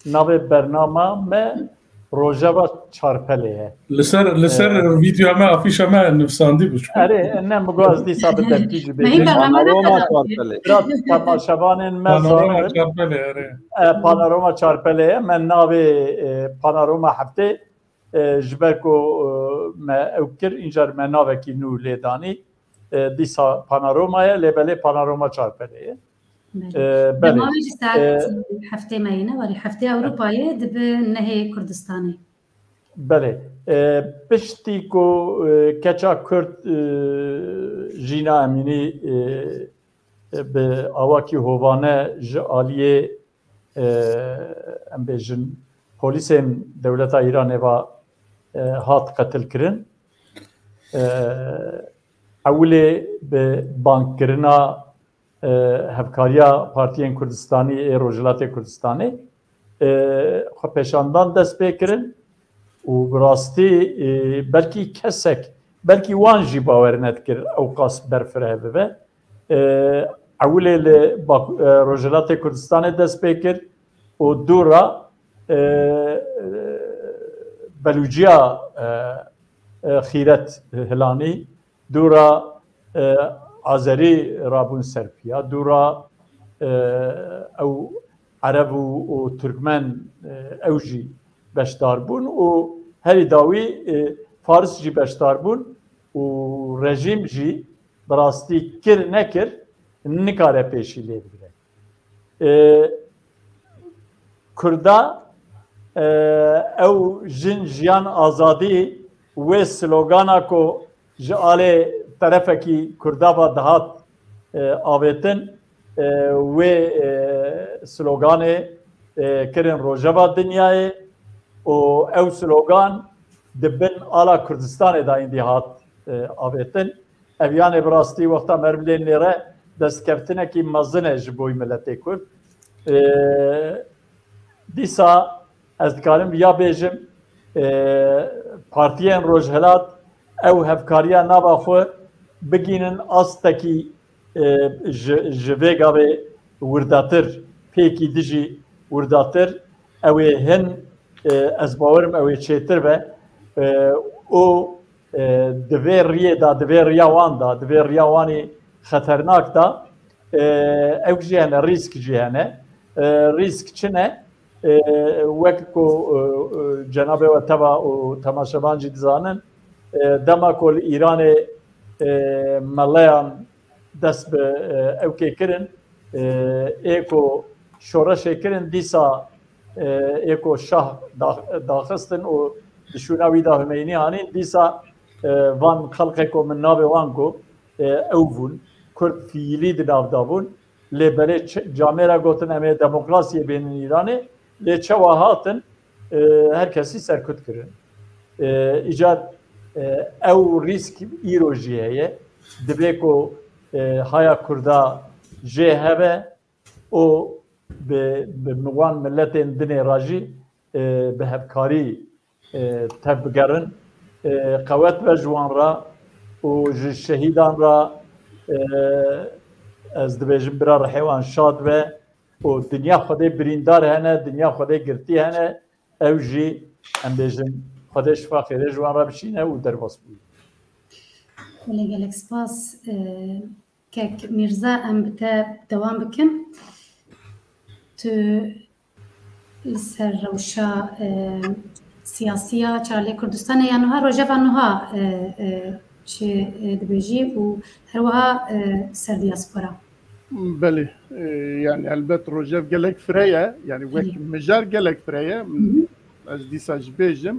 Navê bernama me Rojeva Çarpelê ye. Li ser, li ser E, vîdyoya me, afîşa me nivsandî bû. Erê, ne, min got ez dîsa bi dertî jî Me hîn bêjim. Bernama Panorama nekada. Çarpelê. Biraz temaşevanên me Panorama zanin. Çarpelê, erê. E, Panorama Çarpelê ye. Me navê, e, Panorama Heftê E, ji ber ku, e, me ew kir, încar me navekî nû lê danî. E, dîsa Panorama ye, lê belê Panorama Çarpelê ye. Belê. E, belê. Dema wê ji saet E, heftê me yê, ne warî heftê Ewropayê dibe nehê Kurdistanê. Belê. E, piştî ku, e, keça Kurd, e, Jîna Emînî, e, e, bi awakî hovane ji aliyê, e, em bêjin, polîsên dewleta Îranê ve, e, hat qetilkirin. E, ewilê bi bangkirina, e, hevkariya partiyên Kurdistanî ê Rojhilatê Kurdistanê, e, xwepêşandan dest pê kirin û bi rastî, e, belkî kesek, belkî wan jî bawer nedikir ew qas berfireh bibe. E, ewilê li Bak-, e, Rojhilatê Kurdistanê dest pê kir û dû re, e, e, Belûciya, e, e, Xîret Hilanî, dû re, e, Azerî rabûn ser piya, dû re, e, ew Ereb û, û Tirkmen, e, ew jî beşdar bûn û herî dawî, e, Faris jî beşdar bûn û rejîm jî bi rastî kir nekir nikare pêşî lê bigire. E, Kurda, e, ew jin, jiyan, azadî, wê slogana ku ji alê terefekî Kurda ve dihat, e, avêtin, e, wê, e, sloganê, e, kirin rojeva dinyayê û ew slogan di bin ala Kurdistanê de îndî hat, e, avêtin. Ev yanê bi rastî wexta me bidên nêre destkeftinekî mezin e ji bo miletê Kurd. E, dîsa ez dikarim viya bêjim, e, partiyên Rojhilat ew hevkariya nava xwe bigînin astekî, e, ji, ji vê gavê wirdetir, pêkî dijî wirdetir, ew ê hin, e, ez bawerim ew ê çêtir be, e, û, e, di vê riyê de, di vê riya wan de, di vê riya wanî xeternak de, e, ew jî hene, rîsk jî hene. E, rîsk çi ne? E, wek ku, e, e, cenabê we teva û temaşevan jî dizanin, e, dema ku li Îranê, e, meleyan dest bi, e, ewkê kirin, e, ê ku şoreşê kirin, dîsa, e, ê ku şah da-, daxistin û di şûna wî de Humeynî hanîn, dîsa, e, van xelqê ku min navê wan got, e, ew bûn. Kurd fiîlî di nav de bûn. Lê belê çi-, camêra gotin em ê demokrasiyê bênin Îranê, lê çawa hatin, e, her kesî serkut kirin. E, îcar, e, ew rîsk îro jî heye. Dibê ku, e, haya Kurda jê hebe û bi, bi wan miletên dinê re jî, e, bi hevkarî, e, tev bigerin. E, qewet be ji wan re û ji şehîdan re, e, ez dibêjim bira rihê wan şad be û dinya Xwedê birîndar hene, dinya Xwedê girtî hene, ew jî em bêjin Xwedê şifa xêrê ji wan re bişîne û derbas bûye. Gelek gelek spas. E, Kek Mîrza, em bi te dewam bikin. Tu li ser rewşa, e, siyasiya Çalê Kurdistanê ya nuha, rojeva nuha, e, e, çi, e, dibêjî û her wiha, e, ser diaspora? Belê, e, yani elbet rojev gelek fire ye, yani wek Belê. mijar gelek fire ye. Hı hı. Ez dîsa jî bêjim.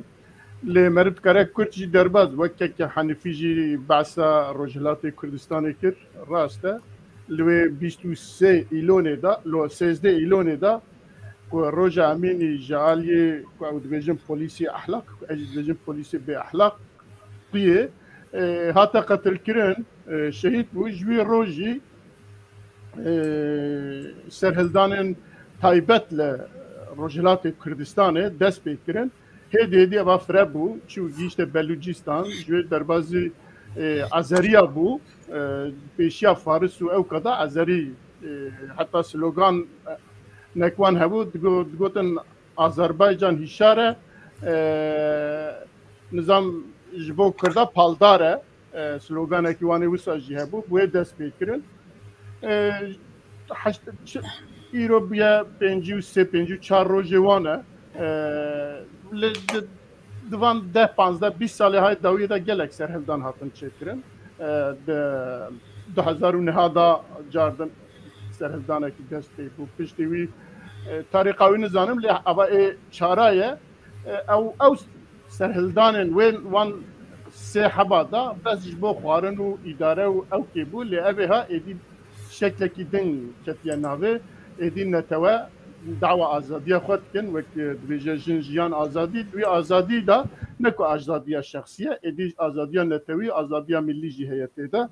Lê meriv dikare kurt jî derbas, wek keke Hanîfî jî behsa Rojhilatê Kurdistanê kir, rast e. Li wê bîst û sê Îlonê de, lo sêzdeh Îlonê de, ku roja Emînî ji aliyê ku ew dibêjin polîsê ehlaq, ku ez jî dibêjim polîsê bê ehlaq, bûye, e, hate qetilkirin, e, şehîd bû. Ji wî rojî, e, serhildanên taybet li Rojhilatê Kurdistanê dest pê kirin. Hêdî hêdî eva fire bû, çû gihîşte Belûcistan, ji wê derbazî, e, Azeriya bû, e, pêşiya Faris û ewka da Azerî, e, heta slogan, e, nek wan hebû, digo-, digotin Azerbaycan hişar e, e, nizam ji bo Kurda paldar e, e, sloganekî wan ê wisa jî hebû, bi wê dest pê kirin. E, heşt, çi, îro bûye pêncî û sê, pêncî û çar rojê wan e. E, li, di, Di van deh, panzdeh, bîst salê hay dawiyê de gelek serhildan hatin çêkirin. E, di du hezar û neh da cardin serhildanekî dest pê bû. Piştî wî, e, tarîxa wî nizanim, lê ava ê çara ye. E, ew, ew serhildanên wê wan sê heba da bes ji bo xwarin û îdare û ewkê bû, lê ev ê ha êdî şeklekî din ketiye navê. Êdî netewe dawa azadiya xwe dikin, wek, e, dibêje jin, jiyan, azadî. Di wî azadî de ne ku azadiya şexsî ye, êdî azadiya netewî, azadiya millî jî heye tê de.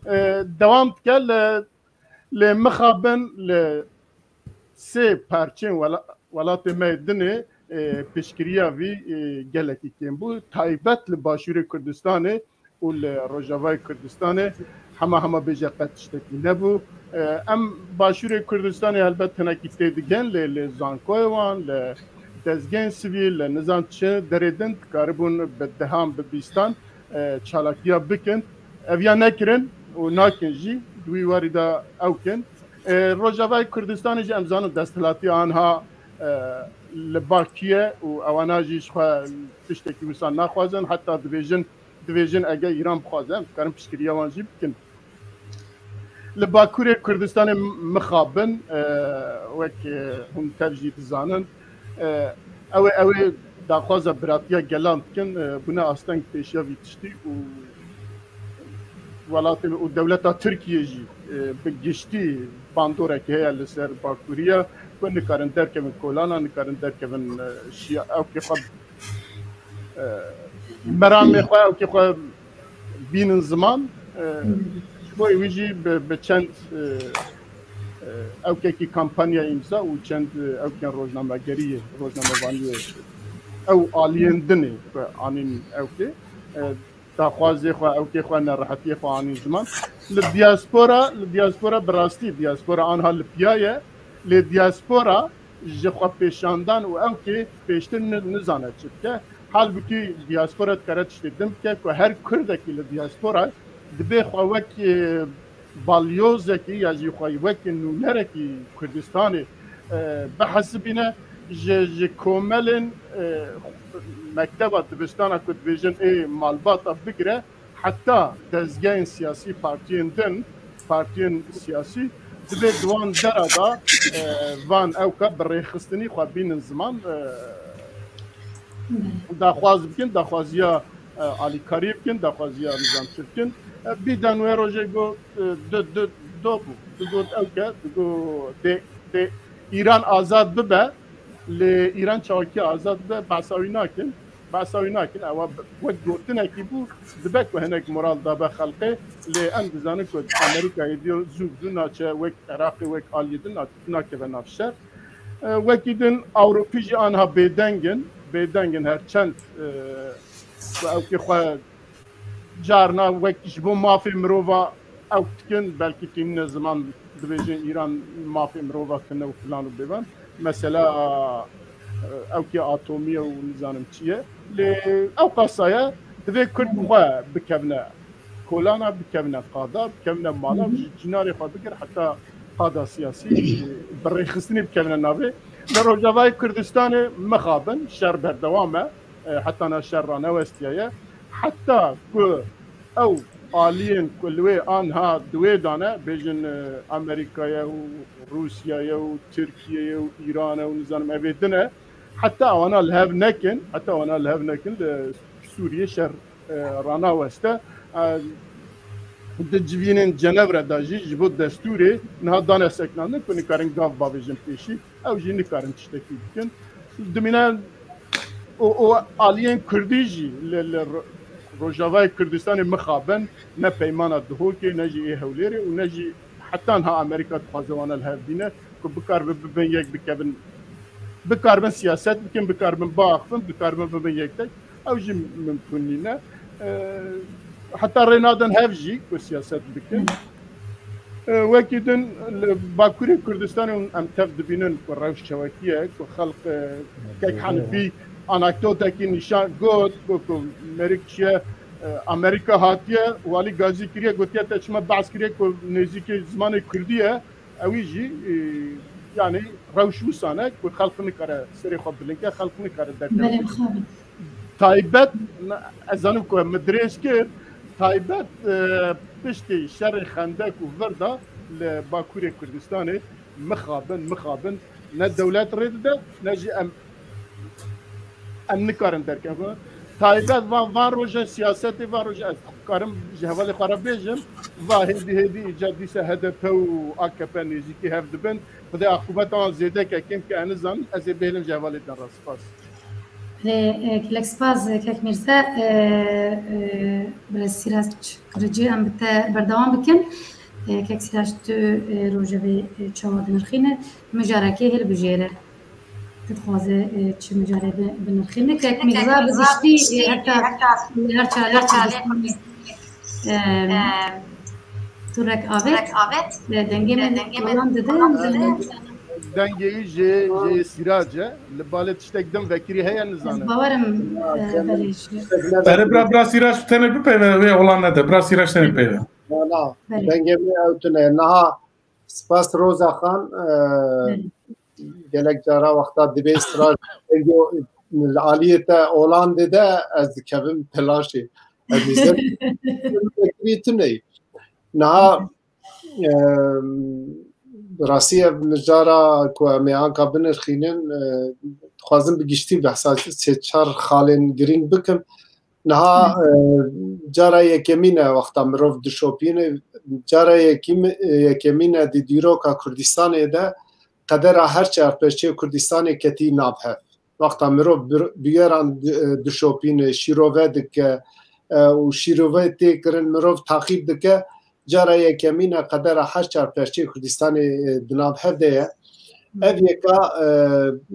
E, dewam dike li, lê mixabin li sê parçeyên wela-, welatê me yê dinê, e, piştgiriya vî, e, gelekî kêm bû. Taybet li Başûrê Kurdistanê û li Rojavayê Kurdistanê hema hema bêje qet tiştekî nebû. E, em Başûrê Kurdistanê helbet hinekî têdigihên, lê li zankoyê wan, li dezgehên sivîl, li nizam çi derê din dikaribûn bi dehan, bi bîstan, e, çalakiya bikin. Ev ya nekirin û nakin jî, di wî warî de ew kin. E, Rojavayê Kurdistanê jî em zanin desthilatiya anha, e, li ba kî ye û ewana jî ji xwe tiştekî wisa naxwazin. Heta dibêjin, dibêjin eger Îran bixwaze, em dikarin piştgiriya wan jî bikin. Li Bakurê Kurdistanê mixabin, e, wek, e, hûn tev jî dizanin, e, ew ê, ew ê daxwaza biratiya gelan dikin, e, bûne asteng pêşiya vî tiştî û welatê û dewleta Tirkiyê jî, e, bi giştî bandorek heye li ser Bakuriya ku nikarin derkevin kolana, nikarin derkevin, e, şiya, ewkê xwe, e, meramê xwe, ewkê xwe bînin ziman. E, ji bo wî jî bi, bi çend, e, e, ewkekî kampanya îmza û çend, e, ewkên rojnamegeriyê, rojnamevaniyê ew aliyên din ê ku anîn ewkê, e, daxwazê xwe, ewkê xwe, nerehetiyê xwe anîn ziman. Li diaspora, li diaspora bi rastî, diaspora anha li piya ye. Lê diaspora ji xwe pêşandan û ewkê pêştir ni-, nizane çi bike. Halbûkî diaspora dikare tiştê din bike ku her Kurdekî li diaspora dibê xwe wek, e, balyozekî ya jî xwe wek nûnerekî Kurdistanê, e, bihesibîne, ji, ji komelên, e, mekteba dibistana ku dibêjin ê malbata bigire, heta dezgehên siyasî, partiyên din, partiyên siyasî, dibê di wan dera de, e, van ewka bi rêxistinî xwe bînin ziman, e, daxwaz bikin, daxwaziya, e, alîkariyê bikin, daxwaziya nizamçî bikin. E, bîden wê rojê got, e, di, di, do bû, digot ewke, digot dê, dê Îran azad bibe, lê Îran çawakî azad bibe, behsa wî nakin. Behsa wî nakin, ewa bi-, wek gotinekî bû, dibe ku hinek moral dabe xelqê, lê em dizanin ku Amerîka êdî zû bi zû naçe wek Iraqê, wek aliyê din na-, nakeve nav şer. E, wekî din Ewropî jî anha bêdeng in, bêdeng in her çend, e, ku ewkê xwe carna wek ji bo mafê mirova ew dikin, belkî tînine ziman dibêjin Îran mafê mirova tune û filan û bêvan. Mesela, e, ewkê atomî ye û nizanim çi ye. Lê ew qasa ye, divê Kurd bi xwe bikevine kolana, bikevine qada, bikevine mala, ji çînarê xwe bigir heta qada siyasî, e, bi rêxistinê bikevine navê. Li Rojavayê Kurdistanê mixabin, şer berdewam e, e, heta na şer ranewestiyaye. Heta ku ew aliyên ku li wê anha di wê de ne, bêjin, e, Amerîka ye û Rûsya ye û Tirkiye ye û Îran e û nizanim evê din e, heta ewana li hev nekin, heta ewana li hev nekin, li Sûriyê şer, e, ranaweste. E, di civînên Cenevre de jî ji bo destûrê niha dane sekinandin ku nikarin gav bavêjin pêşî. Ew jî nikarin tiştekî bikin. Dimîne û, û aliyên Kurdî jî li, li Ro-, Rojavayê Kurdistanê mixabin, ne peymana Duhokê, ne jî ê Hewlêrê û ne jî heta niha Amerîka dixwaze wana li hev bîne ku bikaribin bibin yek, bikevin, bikaribin siyaset bikin, bikaribin biaxivin, bikaribin bibin yek tek. Ew jî mimkun nîne. E, heta rê nadin hev jî ku siyaset bikin. E, wekî din li Bakurê Kurdistanê hûn em tev dibînin ku rewş çewekî ye, ku xelq, e, kek Henifî anekdotekî nîşan got, ku, ku Merik çiye, e, Amerîka hatiye, walî gazî kiriye, gotiye te çima behs kiriye ku nêzîkê zimanê Kurdî ye, ewî jî, e, yanî rewş wisa ne ku xelq nikare serê xwe bilind ke, xelk nikare derkeve. Belê, mixabin. Taybet, ez zanim ku min dirêj kir, taybet e, piştî şerê xendek û vir de li Bakurê Kurdistanê mixabin, mixabin ne dewlet rê dide, ne jî em em nikarin derkevin. Taybet van, van roje siyasetê, van roje ez karim ji hevalê xwe re bêjim, va hêdî hêdî îca dîsa H D P û A K P nêzîkî hev dibin. Xwedê aqûbeta wan zêde ke, kêm ke ez nizanim, ez ê bêlim ji hevalê din re. Spas. Lê e, gelek spas e, kek Mîrze, e, e, Birêz Sîrac Kiricî, em bi te berdewam bikin. E, kek Sîrac, tu e, rojevê e, çawa dinirxîne? Mijarekê hilbijêre. Tu dixwaze e, çi mijarê bi- binirxîne? Kek Mîrze bi giştî e, heta her çalê Kurdistanê e, tu rek avêt. E, dengê me kolan dide. Dengê wî jê, jê Sîrac e. Li balê tiştek din vekirî heye, nizanim. Bawerim e, belê jî. Erê bira, bira Sîrac tenê bipeyve, wê olan nede. Bira Sîrac tenê peyve. Wala, dengê min ew tune. Niha spas Roza Xan, e, gelek cara wexta dibê Sîrac dengê li aliyê te olan dide, ez dikevim telaşê. Ez nizam vekirî tune. Niha Em, rastî ev mijara ku em ê anka binirxînin, e, dixwazim bi giştî behsa sê çar xalên girîng bikim. Niha e, cara yekemîn e wexta mirov dişopîne, cara yekîm- yekemîn e di dîroka Kurdistanê de qedera her çar perçeyê Kurdistanê ketî nav hev. Wexta mirov bir- bûyeran di- dişopîne, şîrove dike e, û şîrove tê kirin, mirov taqîb dike, cara yekemîn e qedera her çar perçeyê Kurdistanê e, di nav hev de ye. Ev yeka e,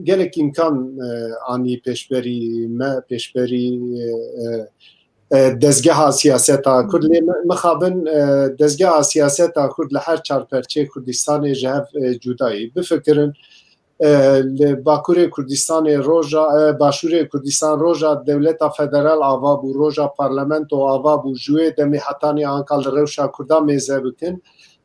gelek îmkan e, anî pêşberî me, pêşberî e, e, dezgeha siyaseta Kurd. Lê mi- mixabin e, dezgeha siyaseta Kurd li her çar perçeyê Kurdistanê ji hev e, cuda yî. Bifikirin, e, li Bakurê Kurdistanê roja, e, Başûrê Kurdistan roja dewleta federal ava bû, roja parlamento ava bû, ji wê demê hetanî anka li rewşa Kurda mêze bikin.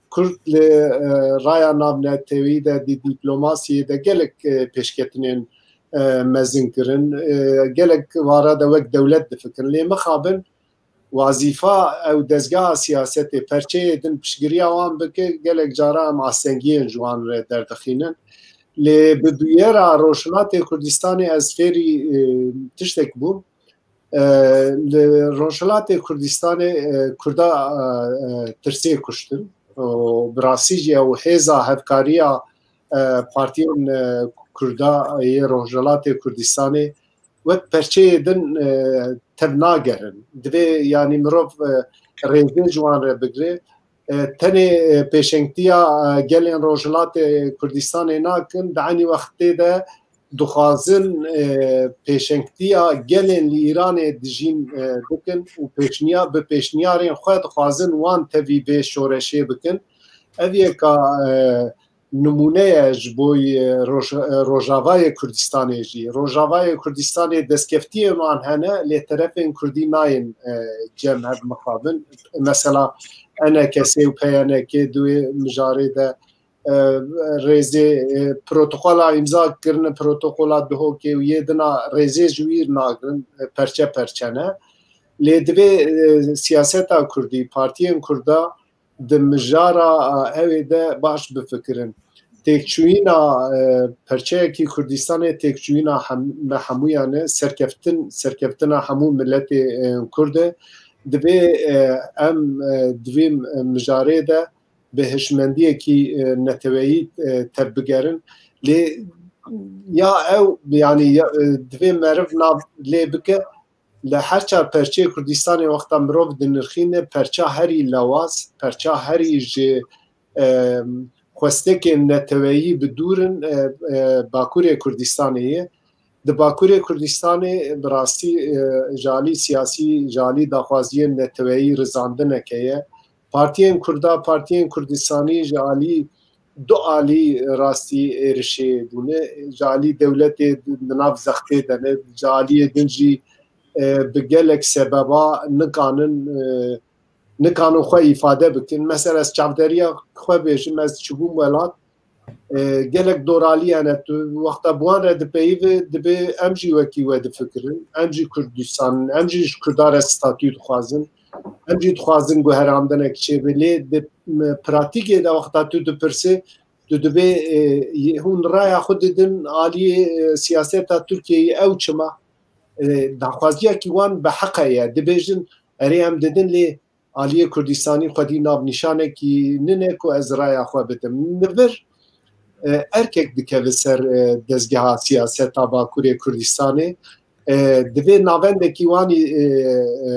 Kurd li e, raya navneteweyî de, di dîplomasiyê de gelek e, pêşketinên e, mezin kirin. E, gelek wara de wek dewlet difikirin. Lê mixabin wazîfa ew dezgeha siyasetê perçeyê din piştgiriya wan bike, gelek cara em astengiyên ji wan re derdixînin. Lê bi bûyera Rojhilatê Kurdistanê ez fêrî e, tiştek bûm. E, li Rojhilatê Kurdistanê e, Kurda e, e, tirsê kuştin. Û bi rastî jî ew hêza hevkariya e, partiyên e, Kurda yê Rojhilatê Kurdistanê wek perçeyê din e, tev nagerin. Divê yanî mirov e, rêzê ji wan re bigire. E, tenê e, pêşengtiya e, gelên Rojhilatê Kurdistanê nakin, di enî wextê de dixwazin e, pêşengtiya gelên li Îranê dijîn e, bikin û pêşniya, bi pêşniyarên xwe dixwazin wan tevî vê şoreşê bikin. Ev yeka e, nimûne ye ji bo yê Roj- Rojavayê Kurdistanê jî. Rojavayê Kurdistanê destkeftiyên wan hene, lê terefên Kurdî nayên e, cem hev mixabin. Mesela E N K S û P Y N K di wê mijarê de e, rêzê e, protokola îmza kirine, protokola Duhokê û yê dina rêzê ji wî nagirin, e, perçe perçe ne. Lê divê e, siyaseta Kurdî, partiyên Kurda di mijara e, ew ê de baş bifikirin. Têkçûyîna e, perçeyekî Kurdistanê têkçûyîna hem, me hemûyan e, serkeftin, serkeftina hemû miletê e, Kurd e. Divê e, em e, di vê mijarê de bi hişmendiyekî e, neteweyî e, tevbigerin. Lê ya ew, yanî ya, e, divê meriv nav lê bike, li her çar perçeyê Kurdistanê wexta mirov dinirxîne, perça herî lewaz, perça herî ji e, xwestekên neteweyî bi dûr in e, e, Bakurê Kurdistanê ye. Di Bakurê Kurdistanê bi rastî e, ji alî siyasî, ji alî daxwaziyên neteweyî rizandineke ye. Partiyên Kurda, partiyên Kurdistanî ji alî du alî rastî êrişê bûne. Ji alî dewletê di nav zextê de ne, ji aliyê din jî e, bi gelek sebeba nikanin e, nikanin xwe îfade bikin. Mesela ez çavderiya xwe bêjim, ez çibûm welat, E, gelek doralî hene. Tu wexta bi wan re dipeyivî, dibê em jî wekî we difikirin. Em jî Kurdistan in. Em jî ji Kurda re statû dixwazin. Em jî dixwazin guherandinek çêbe. Lê di, m-, pratîkê de wexta tu dipirsî, tu dibê, e, hûn raya xwe didin aliyê, e, siyaseta Tirkiyeyê ew çima? E, daxwaziyekî wan bi heqe ye. Dibêjin, erê em didin lê aliyê Kurdistanî xwedî navnîşanekî nine ku ez raya xwe bidim. Li vir, e, erkek dikeve ser, e, dezgeha siyaseta Bakurê Kurdistanê. E, divê navendekî wanî, e, e,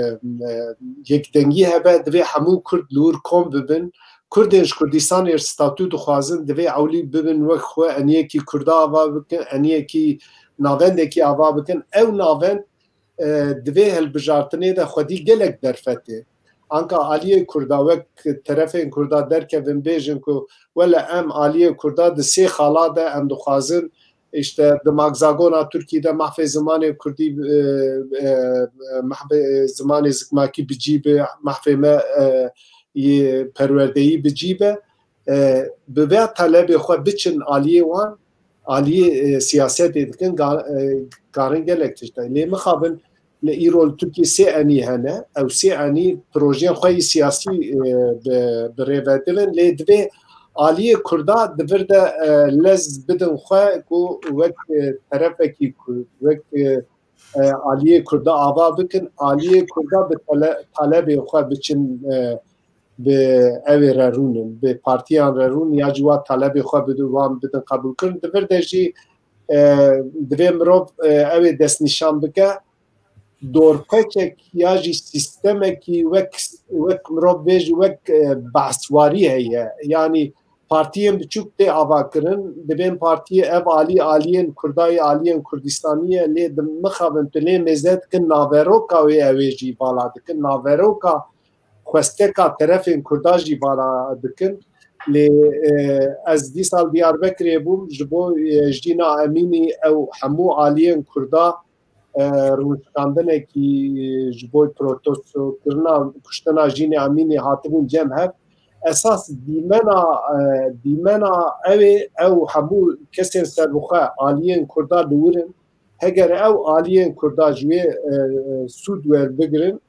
e, yekdengî hebe, divê hemû Kurd li wir kom bibin. Kurdên ji Kurdistanê statû dixwazin, divê ewlî bibin wek xwe, eniyekî Kurda ava bikin, eniyekî navendekî ava bikin. Ew navend, e, divê hilbijartinê de xwedî gelek derfetê. Anka aliyê Kurda wek terefên Kurda derkevin bêjin ku wele em aliyê Kurda di sê xala de em dixwazin, işte, di magzagona Tirkî de mahfê zimanê Kurdî, e, e, mahfê zimanê zikmakî bi cî be, mahfê me, e, yê perwerdeyî bi cî be. E, bi vê talebê xwe biçin aliyê wan, aliyê, e, siyasetê dikin, ga-, e, karin gelek tişt. Lê mixabin, li îro li Tirkiyê sê enî hene. Ew sê enî projeyên xwe yî siyasî, e, bi, bi rê ve dibin. Lê divê aliyê Kurda di vir de, e, lez bidin xwe ku wek, e, terefekî Kurd, wek, e, e, aliyê Kurda ava bikin. Aliyê Kurda bi tele-, talebê xwe biçin, e, bi ewê re rûnin, bi partiyan re rûnin ya jî wa talebê xwe bidin, wan bidin qebûlkirin. Di vir de jî, e, divê mirov, e, ew ê destnîşan bike. Dorpêçek ya jî sîstemekî wek, wek mirov bêjî, wek, e, behswarî heye. Yanî partiyên biçûk tê avakirin, dibên partiyê ev alî aliyên Kurdayê, aliyên Kurdistanî ye, lê di mixabin tu lê mêze dikin naveroka wê ew ê jî vala dikin. Naveroka xwesteka terefên Kurda jî vala dikin. Lê, e, ez dîsa li Diyarbekirê bûm, ji bo, e, Jîna Emînî ew hemû aliyên Kurda, e, rûniştandinekî ji bo protestokirina kuştina Jînê Emînî hatibûn cem hev. Esas dîmena, e, dîmena ew ê, ew hemû kesên serbixwe aliyên Kurda li wir in. Heger ew aliyên Kurda ji wê, e, e, sûd werbigirin,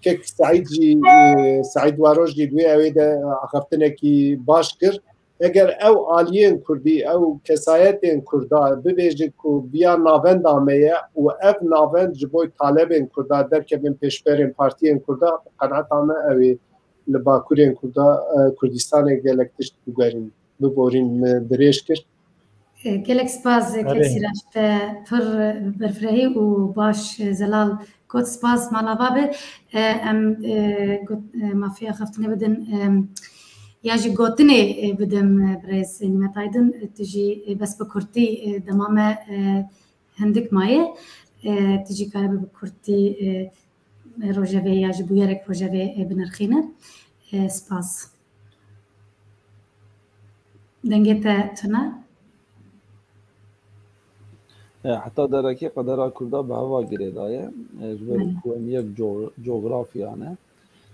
kek Seîd jî, e, Seîd Waroş jî di wê ewê de axaftinekî baş kir. Eger ew aliyên Kurdî, ew kesayetên Kurda bibêjin ku viya navenda me ye û ev navend ji bo talebên Kurda derkevin pêşberên partiyên Kurda, bi qenaeta me ew ê li bakurên Kurda, e, Kurdistanê gelek tişt bigerîn, biborîn, min dirêj kir. Gelek spas, kek Sîrac, te pir berfirehî û baş, Zelal got, spas, mala va be. Em, got, mafiya xeftinê bidin, ya jî gotinê, bidim, birêz Nîmet Aydin, tu jî, bes bi kurtî, dema me, hindik maye, tu jî karibe bi kurtî, rojevê ya jî bûyerek rojevê, binirxîne. Spas. Dengê te tune? E, heta derekê qedera Kurda bi heva girêdaye. E, ji ber Belê. ku em yek co-, cografya ne.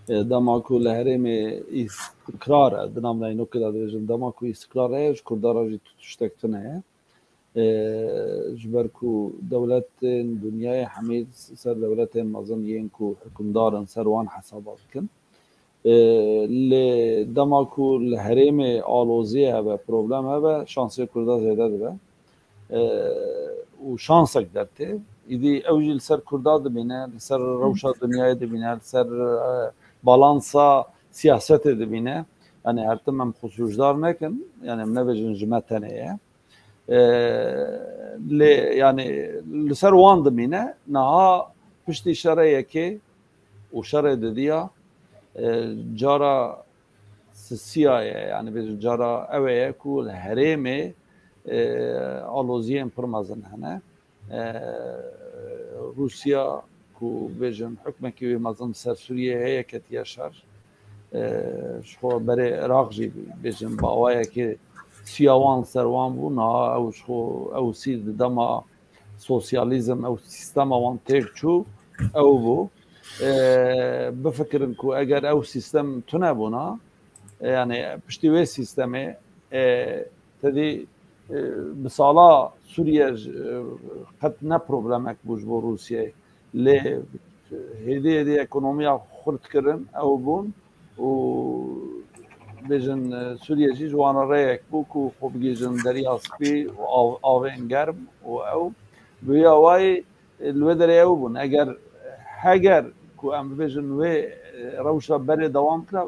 E, dema ku li herêmê îstikrar e, di nav neynokê de dibêjin, dema ku îstikrar heye, ji Kurda re jî tu tiştek tune ye. E, ji ber ku dewletên dinyayê hemî ser dewletên mezin yên ku hikimdar in, ser wan hesaba dikin. E, lê dema ku li herêmê aloziyê hebe, problem hebe, şansê Kurda zêde dibe. E, û şansek dertê. Îdî ew jî li ser Kurda dibîne, li ser rewşa dinyayê dibîne, li ser, e, balansa siyasetê dibîne. Yani her tim em xwe sûcdar nekin, yani em nebêjin ji me tenê ye. E, lê yani li ser wan dimîne. Niha piştî şerê yekê û şerê didiya, e, cara sisiya ye, yani bêjin cara ew ê ye ku li herêmê, e, aloziyên pir mezin hene. E, Rûsya ku bêjin hukmekî wê mezin ser Sûriyê heye ketiye şer. E, ji xwe berê Iraq jî bêjin bi awayekê siya wan ser wan bû. Niha ew ji xwe ew sî di dema sosyalîzm, ew sîstema wan têk çû, ew bû. E, bifikirin ku eger ew sîstem tune bûna, e, yani piştî wê sîstemê, e, tedî e, bi sala Sûriye ji, e, qet ne problemek bû ji bo Rûsiyeyê. Lê hêdî hêdî ekonomiya xurt kirin, ew bûn û bêjin, e, Sûriye jî ji wan re rêyek bû ku xwe bigihîjin Derya Spî û av-, avên germ û ew bi wî awayî, e, li wê derê ew bûn. Eger, heger ku em bibêjin wê, e, rewşa berê dewam kira,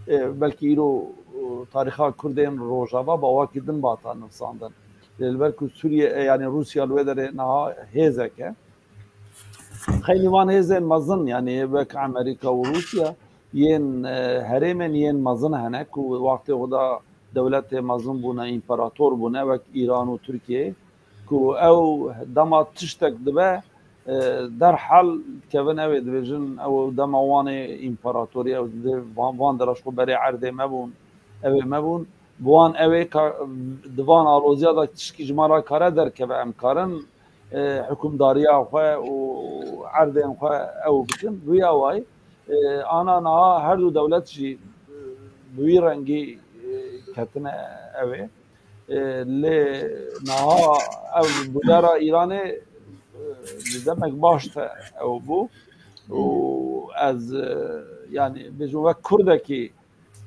e, belkî îro, e, tarîxa Kurdên Rojava bi awakî din bihata nivîsandin. Lê li ber ku Sûriye, e, yanî Rûsya li wê derê niha hêzek e. Xeynî van hêzên mezin, yanî wek Amerîka û Rûsya, yên, e, herêmên yên mezin hene ku wextê xwe de dewletê mezin bûne, împerator bûne, wek Îran û Tirkiye, ku ew dema tiştek dibe, e, derhal dikevin ew ê dibêjin, ew dema wan ê împeratorî, ew didê van, van dera ji xwe berê erdê me bûn, ew ê me bûn. Bi wan ew ê ka, di van aloziya de tişkî ji me re kare derkeve, em karin, e, hikûmdariya xwe û erdên xwe ew bikin. Bi wî awayî, e, ana niha her du dewlet jî, e, bi wî rengî, e, ketine ew ê. E, lê niha ev bûyera Îranê, e, di demek baş de ew bû û ez, e, yanî bêjim wek Kurdekî,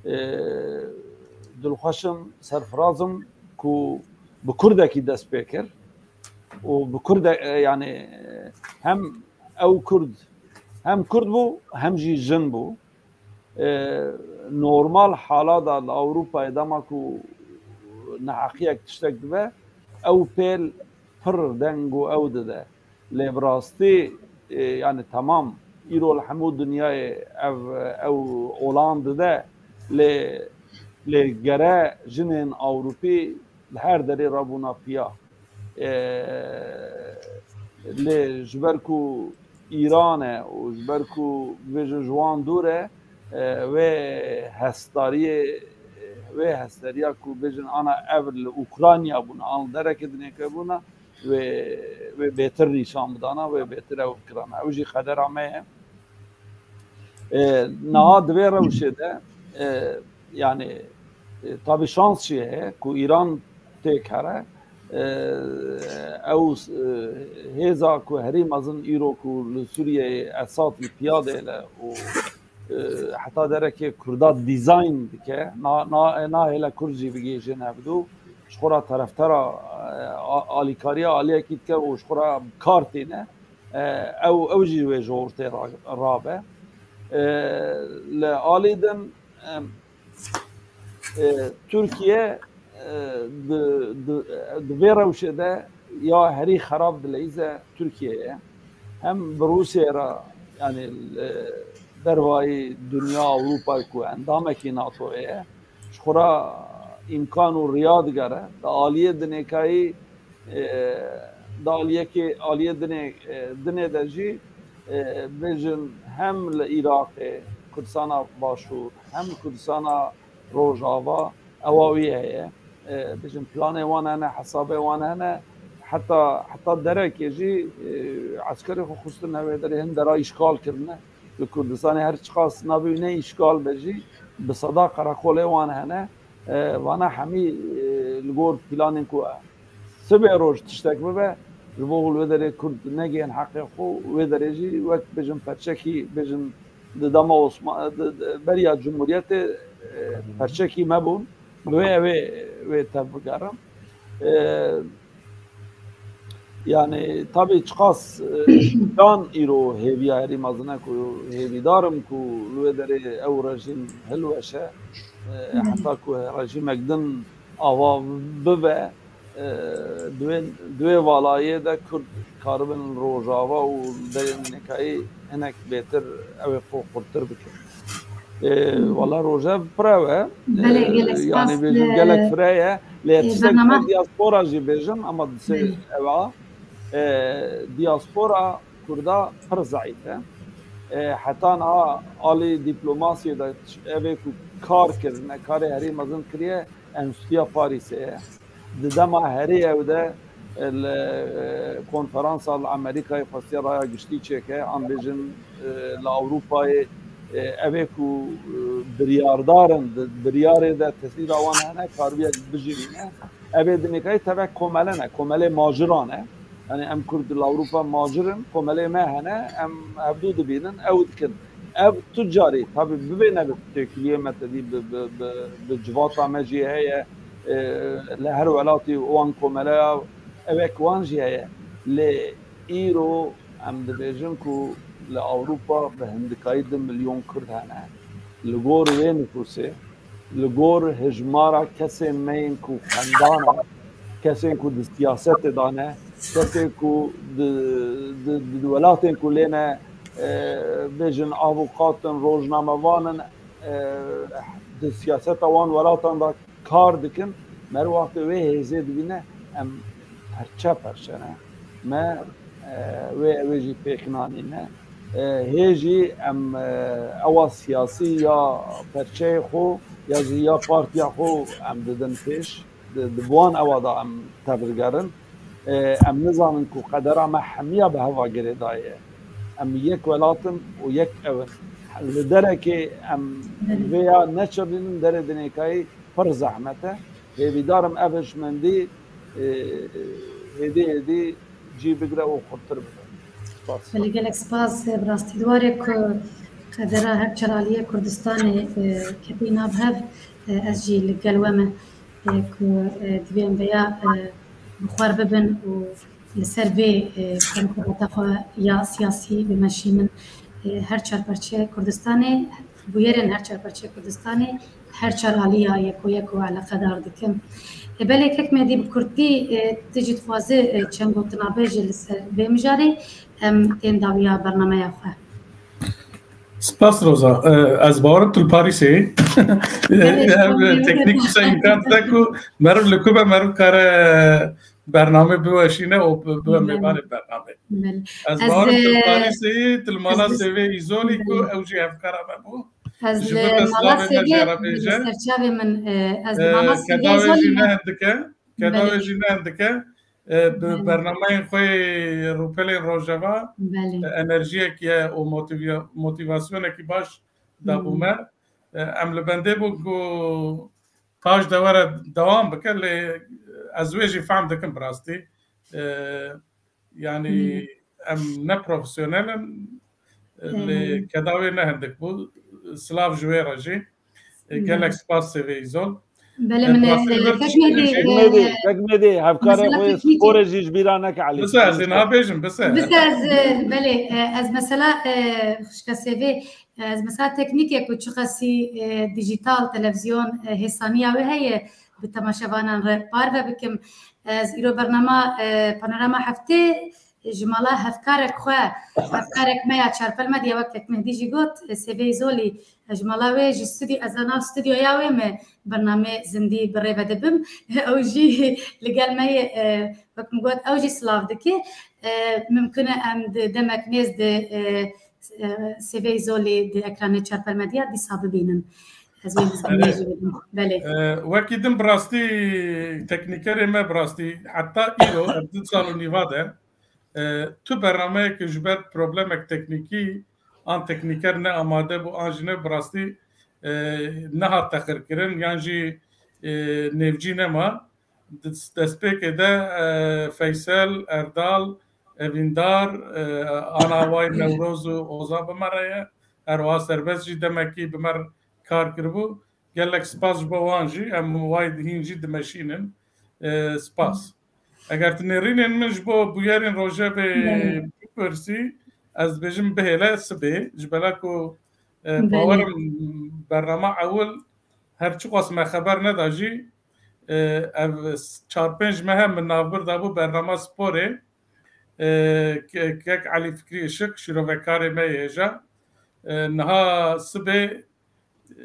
e, dilxweş im, serfiraz im ku bi Kurdekî dest pê kir û bi Kurde-, e, yanî hem ew Kurd, hem Kurd bû, hem jî jin bû. E, normal hala de li Ewropayê dema ku neheqiyek tiştek dibe, ew pêl pir deng û ew dide. Lê bi rastî, e, yanî temam, îro li hemû dinyayê ev, ew olan dide. Lê, lê gere jinên Ewropî li her derê re bûna piya. E, lê ji ber ku Îran e û ji ber ku bibêjin ji wan dûr e, e, wê hesdariyê, wê hesdariya ku bêjin ana ev li Ukrayna bûna, an li dereke dinê ke bûna, wê, wê bêtir nîşan bidana, wê bêtir ew bikirana. Ew jî qedera me ye. E, niha di vê rewşê de, e, yanî, e, tabî şans jî heye ku Îran têk here. E, ew, e, hêza ku herî mezin îro ku li Sûriyeyê Esad li piya dêle û, e, heta derekê Kurda dîzayn dike, na, na, nahêle Kurd jî bigihêjin hevdû, ji xwe re tereftera, e, a-, alîkariya aliyekî dike û ji xwe re bi kar tîne. E, ew, ew jî wê ji ortê ra-, rabe. E, li alî din, em, e, Tirkiye, e, di, di, di vê rewşê de ya herî xerab dileyîze Tirkiye ye. Hem bi Rûsyayê re, yanî li dervayî dinya, Ewropa ku endamekî NATOyê ye, ji xwe re îmkan û riya digere. Di aliyê dinêkayî, e, di aliyekê, aliyê dinê, e, dinê de jî, e, bêjin hem li Iraqê, Kurdistana Başûr, hem Kurdistana Rojava, ewa wî heye. E, bêjin planê wan hene, hesabê wan hene. Heta, heta derekê jî, e, eskerê xwe xistin navê derê, hin dera îşgal kirine. Li Kurdistanê her çiqas navê wî ne îşgal be jî, bi seda qereqolê wan hene. E, vana hemî, e, li gor planên ku sibê roj tiştek bibe, ji bo li wê derê Kurd negihên heqê xwe, wê derê jî wek bêjin perçekî, bêjin di dema Osman-, di, di, beriya Cumhuriyetê, e, perçekî me bûn. Bi wê ew ê wê tev bigerin. E, Yanî, tabî çiqas, e, can îro hêviya herî mezin e ku hêvîdar im ku li wê derê ew rejîm hilweşe, e, heta ku rejîmek din ava bibe, e, di wê, di wê valayê de Kurd karibin li Rojava û li derên nêkayî hinek bêtir ew ê xwe xurtir bikin. E, wala rojev pir ew e. Belê, gelek spas. Yanî bêjim gelek fire ye. Lê tiştek bername diaspora jî bêjim, ama disê ewa, e, diaspora Kurda pir zeîf e. E, heta niha alî dîplomasiyê de ev ê ku kar kirine, karê herî mezin kiriye, Enstîtuya Parîsê ye. Di dema herî ew de, e, li, e, konferansa li Amerîkayê xwestiye raya giştî çêke, an bêjin, e, li Ewropayê e, evê ku, e, biryardar in, di biryarê de tesîra wan hene, karibe bijimîne. Evê dinêkayî tevek komele ne, komelê majiran e. Yani em Kurd li Ewropa majir in, komelê me hene, em hevdû dibînin, ew dikin. Ev tu carî, tabî bibê ne bi têkiliyê me tedî, bi, bi, bi, bi civata me jî heye, e, li her welatî wan komeleya, evek wan jî heye. Lê îro em dibêjin ku li Ewropa bi hindikayî du milyon Kurd hene. Li gor wê nifûsê, li gor hejmara kesên me yên ku xwendan e, kesên ku di siyasetê de ne, kesên ku di, di, di welatên ku lê ne, e, bêjin avokat in, rojnamevan in, e, di siyaseta wan welatan de kar dikin, meriv wextê wê hêzê dibîne, em perçe perçe ne. Me, e, wê, wê jî pêk nanîne. E, hê jî em, e, ewa siyasî ya perçeyê xwe ya jî ya partiya xwe em didin pêş. Di, di bi wan ewa de em tevrigerin. E, em nizanin ku qedera me hemiya bi heva girêdayî ye. Em yek welat in û yek ew in. Li derekê em vêya neçirînin, derê dinêkayî pir zehmet e. Hêvîdar im ev hişmendî, e, hêdî hêdî cî bigire û xurtir bibe. Spas. Belê, gelek spas. Bi rastî di warê ku qedera her çar aliyê Kurdistanê, e, ketî nav hev, e, ez jî li gel we me, e, ku, e, divê em vêya, e, bi xwe re bibin û li ser vê, e, xebata xwe ya siyasî bimeşînin. E, her çar parçeyê Kurdistanê, bûyerên her çar parçeyê Kurdistanê, her çar aliya yek û yek û eleqedar dikim. E, belê kek Mehdî, bi kurtî, e, tu jî dixwazî, e, çend gotina bêjî li ser vê mijarê, em tên dawiya bernameya xwe. Spas Roza. E, ez bawerim tu li Parîsê yî. Belê, ev teknîk wisa îmkan dide ku meriv li ku be meriv kare bername biweşîne û bi-, bibe mêvanê bernamê. Belê. Ez bawerim tu li Parîsê yî, tu li mala Sêvê Îzolî ku ew jî hevkara me bû. Ez li mala Sêvê, serçavê min, e, ez li mala Sêvê Îzolî ne. Keda wê jî ne hindik e. Keda wê jî ne hindik e. E, bi bernameyên xwe yê rûpelên rojeva, e, enerjiyekî ye û motivya-, motivasyonekî baş dabû me. E, em li bendê bûn ku paş de were dewam bike, lê ez wê jî fehm dikim bi rastî. E, yanî em ne profesyonel in, e, lê keda wê ne hindik bû. Silav ji wê re jî. E, gelek spas Sêvê Îzol. Belê, min, e, Kek Mehdî, Kek Mehdî, hevkarê xwe yê sporê jî ji bîra neke Elî. Bise ez ê niha bêjim, bise. Bise ez, e, belê, e, ez mesela, e, xwişka Sêvê, e, ez mesela teknîkê ku çiqasî, e, dîjîtal, televîzyon, e, hêsaniya wê heye, bi temaşevanan re parve bikim. Ez îro bernama, e, Panorama Heftê ji mala hevkarek xwe, hevkarek me ya Çarpel Medya, wek Kek Mehdî jî got, e, Sêvê Îzolî, e, ji mala wê, ji stûdyo, ez a nav stûdyoya wê me bernamê zindî bi rê ve dibim. Ew jî li gel me ye, e, wek min got, ew jî silav dike. E, mimkun e em di demek nêz de, e, e, Sêvê Îzolî di ekranê Çarpel Medya dîsa bibînin. Ez wê hizbûnê jî bidim. Belê. E, wekî din bi rastî teknîkerê me bi rastî heta îro ev du sal û nîva de, e, tu bernameyeke ji ber problemek teknîkî an teknîker ne amade bû an jî ne bi rastî, e, nehat texirkirin yan jî, e, nêvcî nema. Di destpêkê de, e, Feysel, Erdal, Evîndar, e, ana wayî Newroz û Ozan bi me re ye. Her wiha Serbest jî demekî bi me re kar kiribû. Gelek spas ji bo wan jî. Em wayî hîn jî dimeşînin. E, spas. Eger tu nêrînên min ji bo bûyerên rojevê bipirsî, ez dibêjim bihêle sibê. Ji bela ku, e, bawerim bernama ewil her çiqas me xeber neda jî, e, ev s-, çar pênc mehe min navbir dabû bernama sporê. E, ke-, kek Elî Fikrî Işik, şîrovekarê me yê hêja. E, niha sibê, e,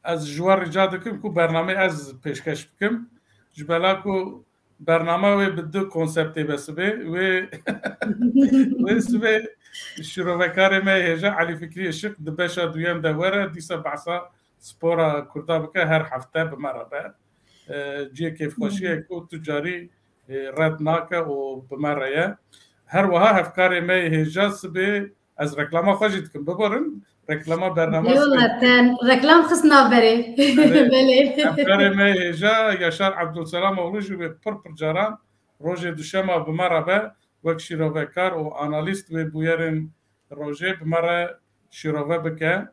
ez ji we rica dikim ku bernamê ez pêşkeş bikim. Ji bela ku bernama wê bi du konseptê be sibê. Wê, wê sibê şîrovekarê me yê hêja Elî Fikrî Işik di beşa duyem de were, dîsa behsa spora Kurda bike, her hefte bi me re be. E, cihê kêfxweşiyê ku tu carî, e, red nake û bi me re ye. Her wiha hevkarê me yê hêja sibê, ez reklama xwe jî dikim, biborin, Reklama bernama Yola ten reklam xist navberê. Belê. Hevkarê me hêja Yaşar Abdulselam oğlu jî wê pir pir caran rojê duşema bi me re be, wek şîrovekar û analîst wê bûyerên rojê bi me re şîrove bike.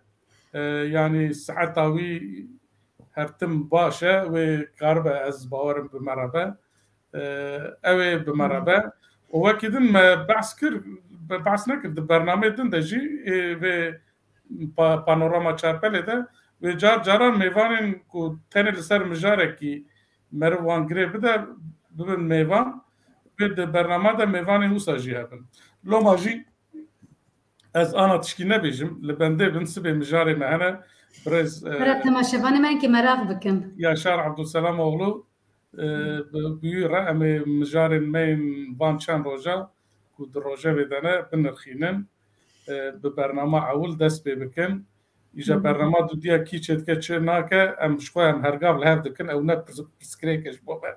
E, yanî saeta wî her tim baş e, wê karibe ez bawerim bi me re be. E, ew ê bi me re be. Û wekî din me behs kir, be-, behs nekir di bernameyê din de jî, e, vê pa-, panorama Çarpelê de wê car caran mêvanên ku tenê li ser mijarekî meriv wan girê bide, bibin mêvan, wê di bernama de mêvanên wisa jî hebin. Loma jî ez ana tişkî nebêjim, li bendê bin sibê mijarê me hene, birêz, e, Bira temaşevanê me ki meraq bikin. Yaşar Abdulselam oğlu, e, bi, bi wî re em ê mijarên me yên van çend roja ku di rojevê de ne binirxînin, e, bi bernama ewil dest pê bikin. Îja bernama dudiya kî çêdike çê nake, em ji xwe em hergav li hev dikin, ew ne pirs-, pirsgirêk e ji bo me.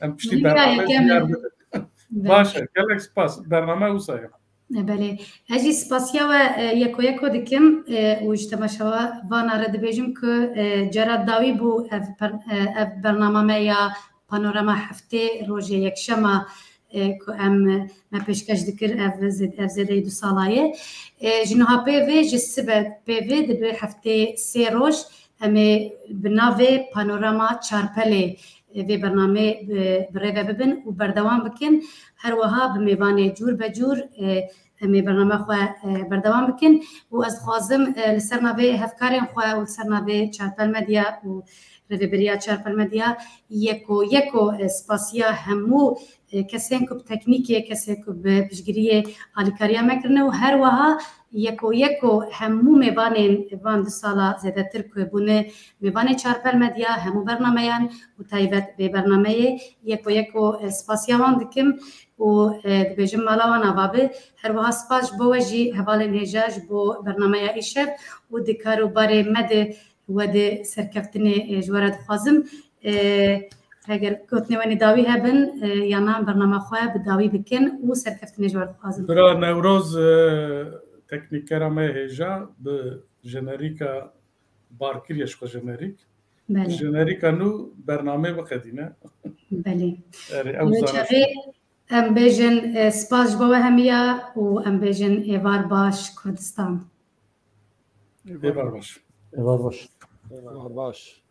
Em piştî bernamê diyar bidin. Baş e, gelek spas. Bername wisa ye. E, belê. Ez jî spasiya we, e, yeko yeko dikim, e, û ji temaşevana re dibêjim ku, e, cara dawî bû ev per-, e, ev bernama me ya Panorama heftê rojê yekşema, e, ku em, e, me pêşkeş dikir ev zêd-, ev zêdeyî du sala ye. E, ji niha pê vê ji sibe pê vê dibe heftê sê roj em ê bi navê Panorama Çarpelê, e, vê bernamê bi, bi rê ve bibin û berdewam bikin. Her wiha bi mêvanê cûr be cûr, e, em ê bername xwe, e, berdewam bikin û ez dixwazim, e, li ser navê hevkarên xwe û li ser navê Çarpel Medya û rêveberiya Çarpel Medya yeko yeko, e, spasiya hemû, e, kesên ku bi teknîkê, kesê ku bi piştgiriyê alîkariya me kirine û her wiha yeko yeko hemû mêvanên van du sala zêdetir ku bûne mêvanê Çarpel Medya, hemû bernameyan û taybet vê bernameyê yeko yeko, e, spasiya wan dikim û, e, dibêjim mala wan ava be. Her wiha spas ji bo we jî hevalên hêja ji bo bernameya îşev û di kar û barê me de we de serkeftinê, e, ji we re dixwazim. E, eger gotinê we nê dawî hebin, e, yana bernama xwe bi dawî bikin û serkeftinê ji we re dixwazim. Bira Newroz, e, teknîkera me hêja bi jenerîka bar kiriye ji xwe jenerîk. Belê. Jenerîka nû bernamê biqedîne. Belê. Erê, ew Li çaxê em bêjin, e, spas ji bo we hemiya û em bêjin êvar baş Kurdistan. Êvar baş. Êvar baş. Êvar baş.